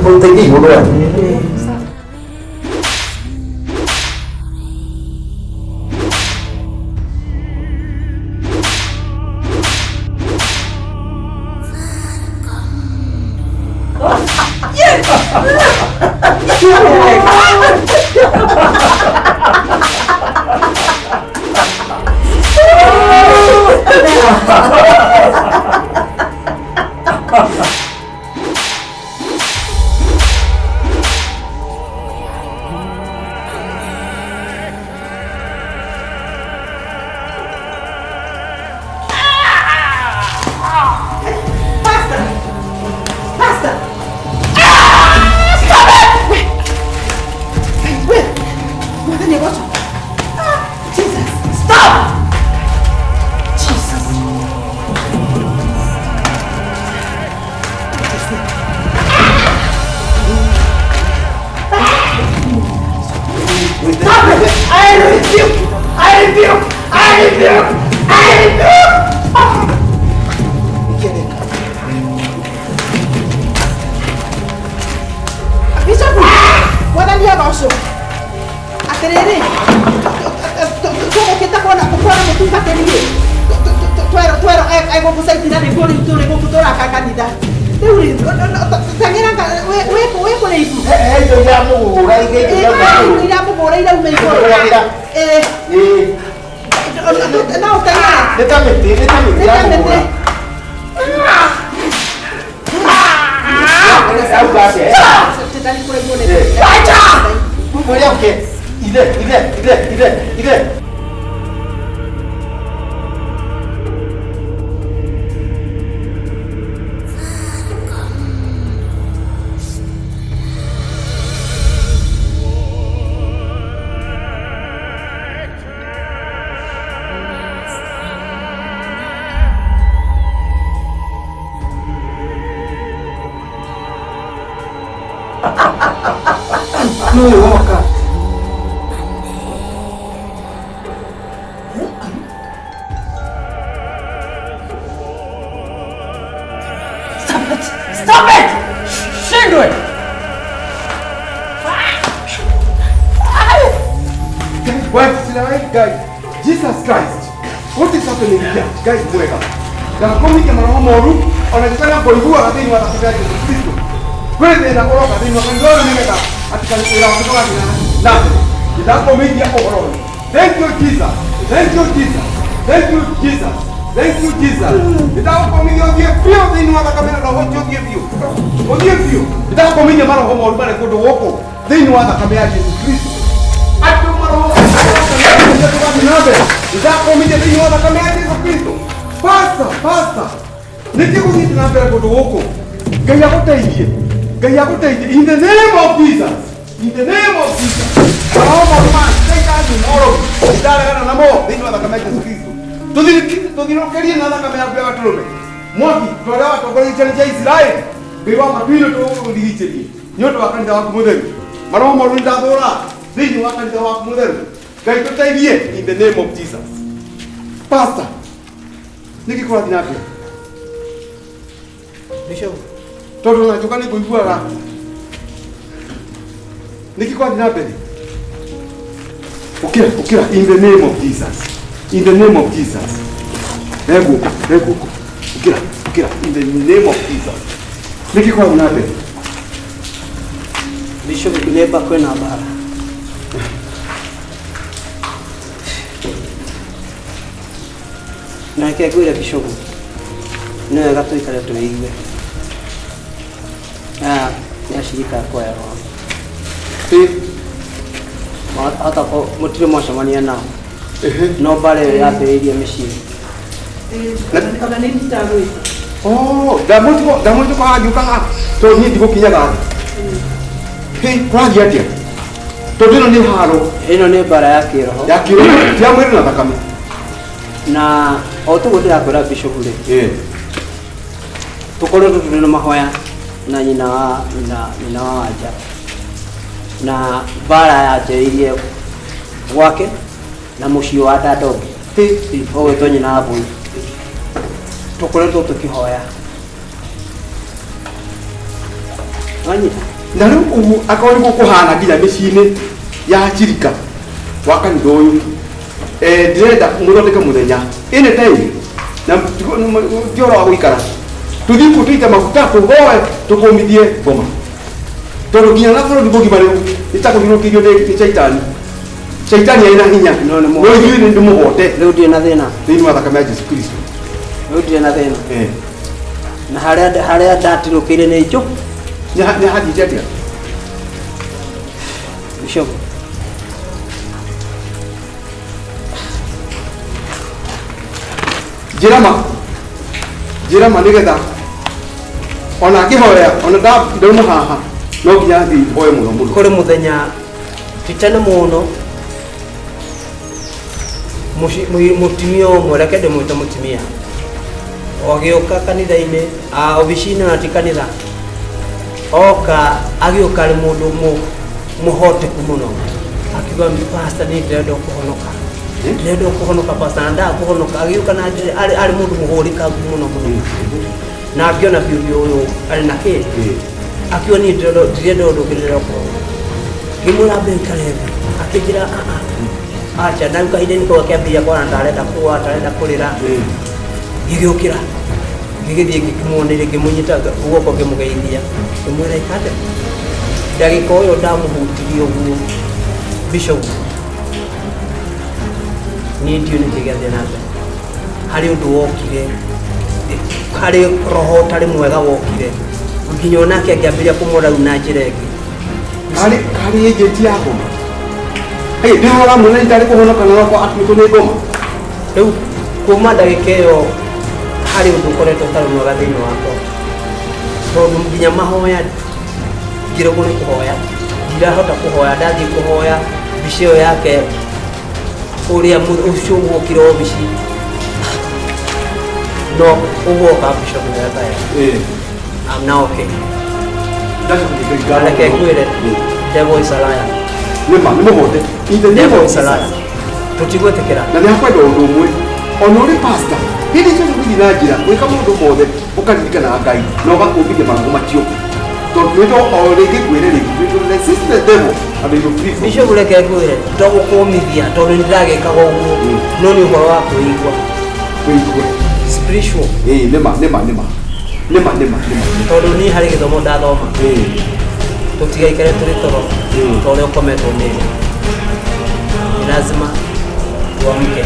B: mũteithiei mũndũ wanyu.
I: Bishop, mwathani agocwo. Atĩrĩrĩ, tũgũkĩte kuona kuona mũtungatĩri rĩ, twerwo twerwo egũgũcaitira nĩguo rĩu tũrĩ gũkũ tũraka kanitha. Rĩu rĩ, teng'era wĩ kũraihu.
B: Indo iramũgũra
I: Iramũgũra irauma igũrũ. Ĩĩ. No ũteng'ere.
B: Nĩ ta mĩtĩ, nĩ ta mĩtĩ
I: Nĩ ta mĩtĩ.
B: iramũgũra. Auga atĩa? Mwĩre oke. Ithe, ithe, ithe, ithe, ithe.
H: Nũ woka.
A: Stop it! Stop it! Shindwe!
J: Guys, guys, Jesus Christ, what is happening here? Guys, mwega. Ndagakomithia maroho moru ona ngĩkana kũiguaga thĩinĩ wa thakame ya Jesu Kristo. Kwĩ thĩna ũroka thĩinĩ wa kanitha ũyũ nĩgetha atĩ wĩra wake ndũgathiĩ na mbere. Ndakũmithia ũhoro ũyũ. Thank you Jesus. Thank you Jesus. Thank you Jesus. Thank you Jesus. Ndagũkomithia ũthiĩ biũ thĩinĩ wa thakame na roho ũcio ũthiĩ biũ. Ũthiĩ biũ. Ndagũkomithia maroho moru marĩ kũndũ gũkũ thĩinĩ wa thakame ya Jesu Kristo. Andũ maroho ndakomithia thĩinĩ wa thakame ya Jesu Kristo. Pastor, pastor, nĩkĩ gũthiĩte na mbere kũndũ gũkũ? Ngai agũteithie. Ngai agũteithie. In the name of Jesus. In the name of Jesus. Maroho moru ma Shaitani moro ndaregana namo thĩinĩ wa thakame ya Jesu Kristo. Tũthirũkĩrie na thakame yaku ya gatũrũme. Mwaki tũrĩa watongoretie ciana cia Isiraeli. Ngai wa matuinĩ tũũrigicĩrie nĩ ũndũ wa kanitha waku mũtheru. Maroho moru nĩndathũra thĩinĩ wa kanitha waku mũtheru. Ngai tũteithie in the name of Jesus. Pastor, nĩkĩ kũrathiĩ na mbere?
D: Bishop,
J: Tondũ ona njoka nĩ ngũiguaga. Nĩkĩ kũrathiĩ na mbere? Ũkĩra, ũkĩra in the name of Jesus. In the name of Jesus. He guoko, he guoko. Ũkĩra, ũkĩra in the name of Jesus. Nĩkĩ kũrathiĩ na mbere?
D: Bishop, neba kwĩna mbara. Na reke ngwĩre Bishop, nĩ wega tũikare twĩigue. Aya nĩ acirika akwa ya roho. Hata mũtirĩ mwacemania nao. No mbara ĩyo yambĩrĩirie mĩciĩ.
I: Ona nĩ nditagwĩta.
J: Oh, ndamũtiko agĩũka haha tondũ niĩ ndigũkinyaga thĩ. Hĩ, kũrathiĩ atĩa? Tondũ ĩno nĩ haro.
D: Ĩno nĩ mbara ya kĩroho.
J: Ya kĩroho, ti ya mwĩrĩ na thakame.
D: Na o toguo ndĩrakwĩra Bishop rĩ, tũkoretwo tũrĩ na mahoya na nyina wa nyina wa Wanja. Na mbara yanjĩrĩirie gwake na mũciĩ wa dada ũngĩ ũgwĩtwo nyina wa Mbũi. Tũkoretwo tũkĩhoya. Wanyita?
J: Na rĩu ũguo akorwo nĩguo kũhana nginya mĩciĩ-inĩ ya chirika wa kanitha ũyũ. Ndĩrenda mũthondeke mũthenya anytime na ti ũhoro wa gũikara tũthiĩ kuo tũite maguta tũhoe tũkũmithie ngoma tondũ nginya na bũrũri mũgima rĩu nĩ ta kũthiũrũrũkĩirio nĩ Shaitani. Shaitani arĩ na hinya no ithuĩ nĩ ndĩmũhote.
D: Rĩu ndirĩ na thĩna
J: thĩinĩ wa thakame ya Jesu Kristo.
D: Rĩu ndirĩ na thĩna. Na harĩa ndatirũkĩire nĩ njũ.
J: Nĩ hathiĩte atĩa?
D: Bishop,
J: njĩra ma nĩgetha ona akĩhoya ona ndauma haha no nginya thiĩ hoe mũno mũno.
D: Kũrĩ mũthenya ti tene mũno mũtumia ũmwe, reke ndĩmwĩte mũtumia, agĩũka kanitha-inĩ, obici-inĩ ona ti kanitha, oka agĩũka arĩ mũndũ mũhoteku mũno, akiuga pastor nĩ ndĩrenda kũhonoka. Ndĩrenda kũhonoka, pastor, na ndaga kũhonoka. Agĩũka na njĩra arĩ mũndũ mũhũrĩkangu mũno mũno, na ngĩona biũ biũ ũyũ arĩ na kĩ. Akiuga niĩ ndirenda ũndũ ũngĩ, ndĩrenda kũhonoka. Ngĩmwĩra ambe ikare thĩ, akĩnjĩra "Ah, ah, acha." Na rĩu kahinda-inĩ kau akĩambĩrĩria kwana tarenda kũa, tarenda kũrĩra. Ngĩgĩũkĩra, ngĩgĩthiĩ, ngĩkĩmuoneria, ngĩmũnyita guoko, ngĩmũgeithia, ngĩmwĩra ikate. Ndagĩka ũyũ ndamũhutirie ũguo, bishop, niĩ ndiũ nĩkĩ gĩathiĩ na mbere. Harĩ ũndũ wokire, harĩ roho ũtarĩ mwega wokire, nginya onake akĩambĩrĩria kũmũra rĩu na njĩra ĩngĩ.
J: Karĩ agent ya ngoma. Hey, ndĩrora mũno itarĩ kũhonoka na wakwa atũmĩtwo nĩ ngoma.
D: Rĩu kuma ndagĩka ĩyo harĩ ũndũ ũkoretwo ũtarĩ mwega thĩinĩ wakwa, tondũ nginya mahoya ngĩremwo nĩ kũhoya, ndirahota kũhoya. Ndathiĩ kũhoya, mbica ĩyo yake ũrĩa ũcio wokire obici no ũguoka bishop nĩgataya. I'm now okay. Reke ngwĩre, devil is a liar.
J: Nĩma nĩ mũhote in the name
D: Devil
J: of
D: is a liar.
J: Jesus.
D: Tũtigwĩtĩkĩra.
J: Na nĩ akwenda ũndũ ũmwe, ona ũrĩ pastor, hĩndĩ ciothe gũthiĩ na njĩra gwĩka maũndũ mothe, ũkaririkana Ngai na ũgakũmbithia marũgũ macio, tondũ nĩto o rĩngĩ ngwĩre rĩngĩ, resist the devil and he will flee from you.
D: Bishop, reke ngwĩre, to gũkũmithia, tondũ nĩ ndĩragĩkaga ũguo, no nĩ ũhoro wa kwĩigua.
J: Kwĩigua.
D: Spiritual.
J: Ĩĩ, nĩma nĩma nĩma nĩma nĩma nĩma.
D: Tondũ niĩ harĩ gĩthomo ndathoma, tũtigaikare tũrĩ toro ta ũrĩa ũkometwo nĩ. Ni lazima tuamke.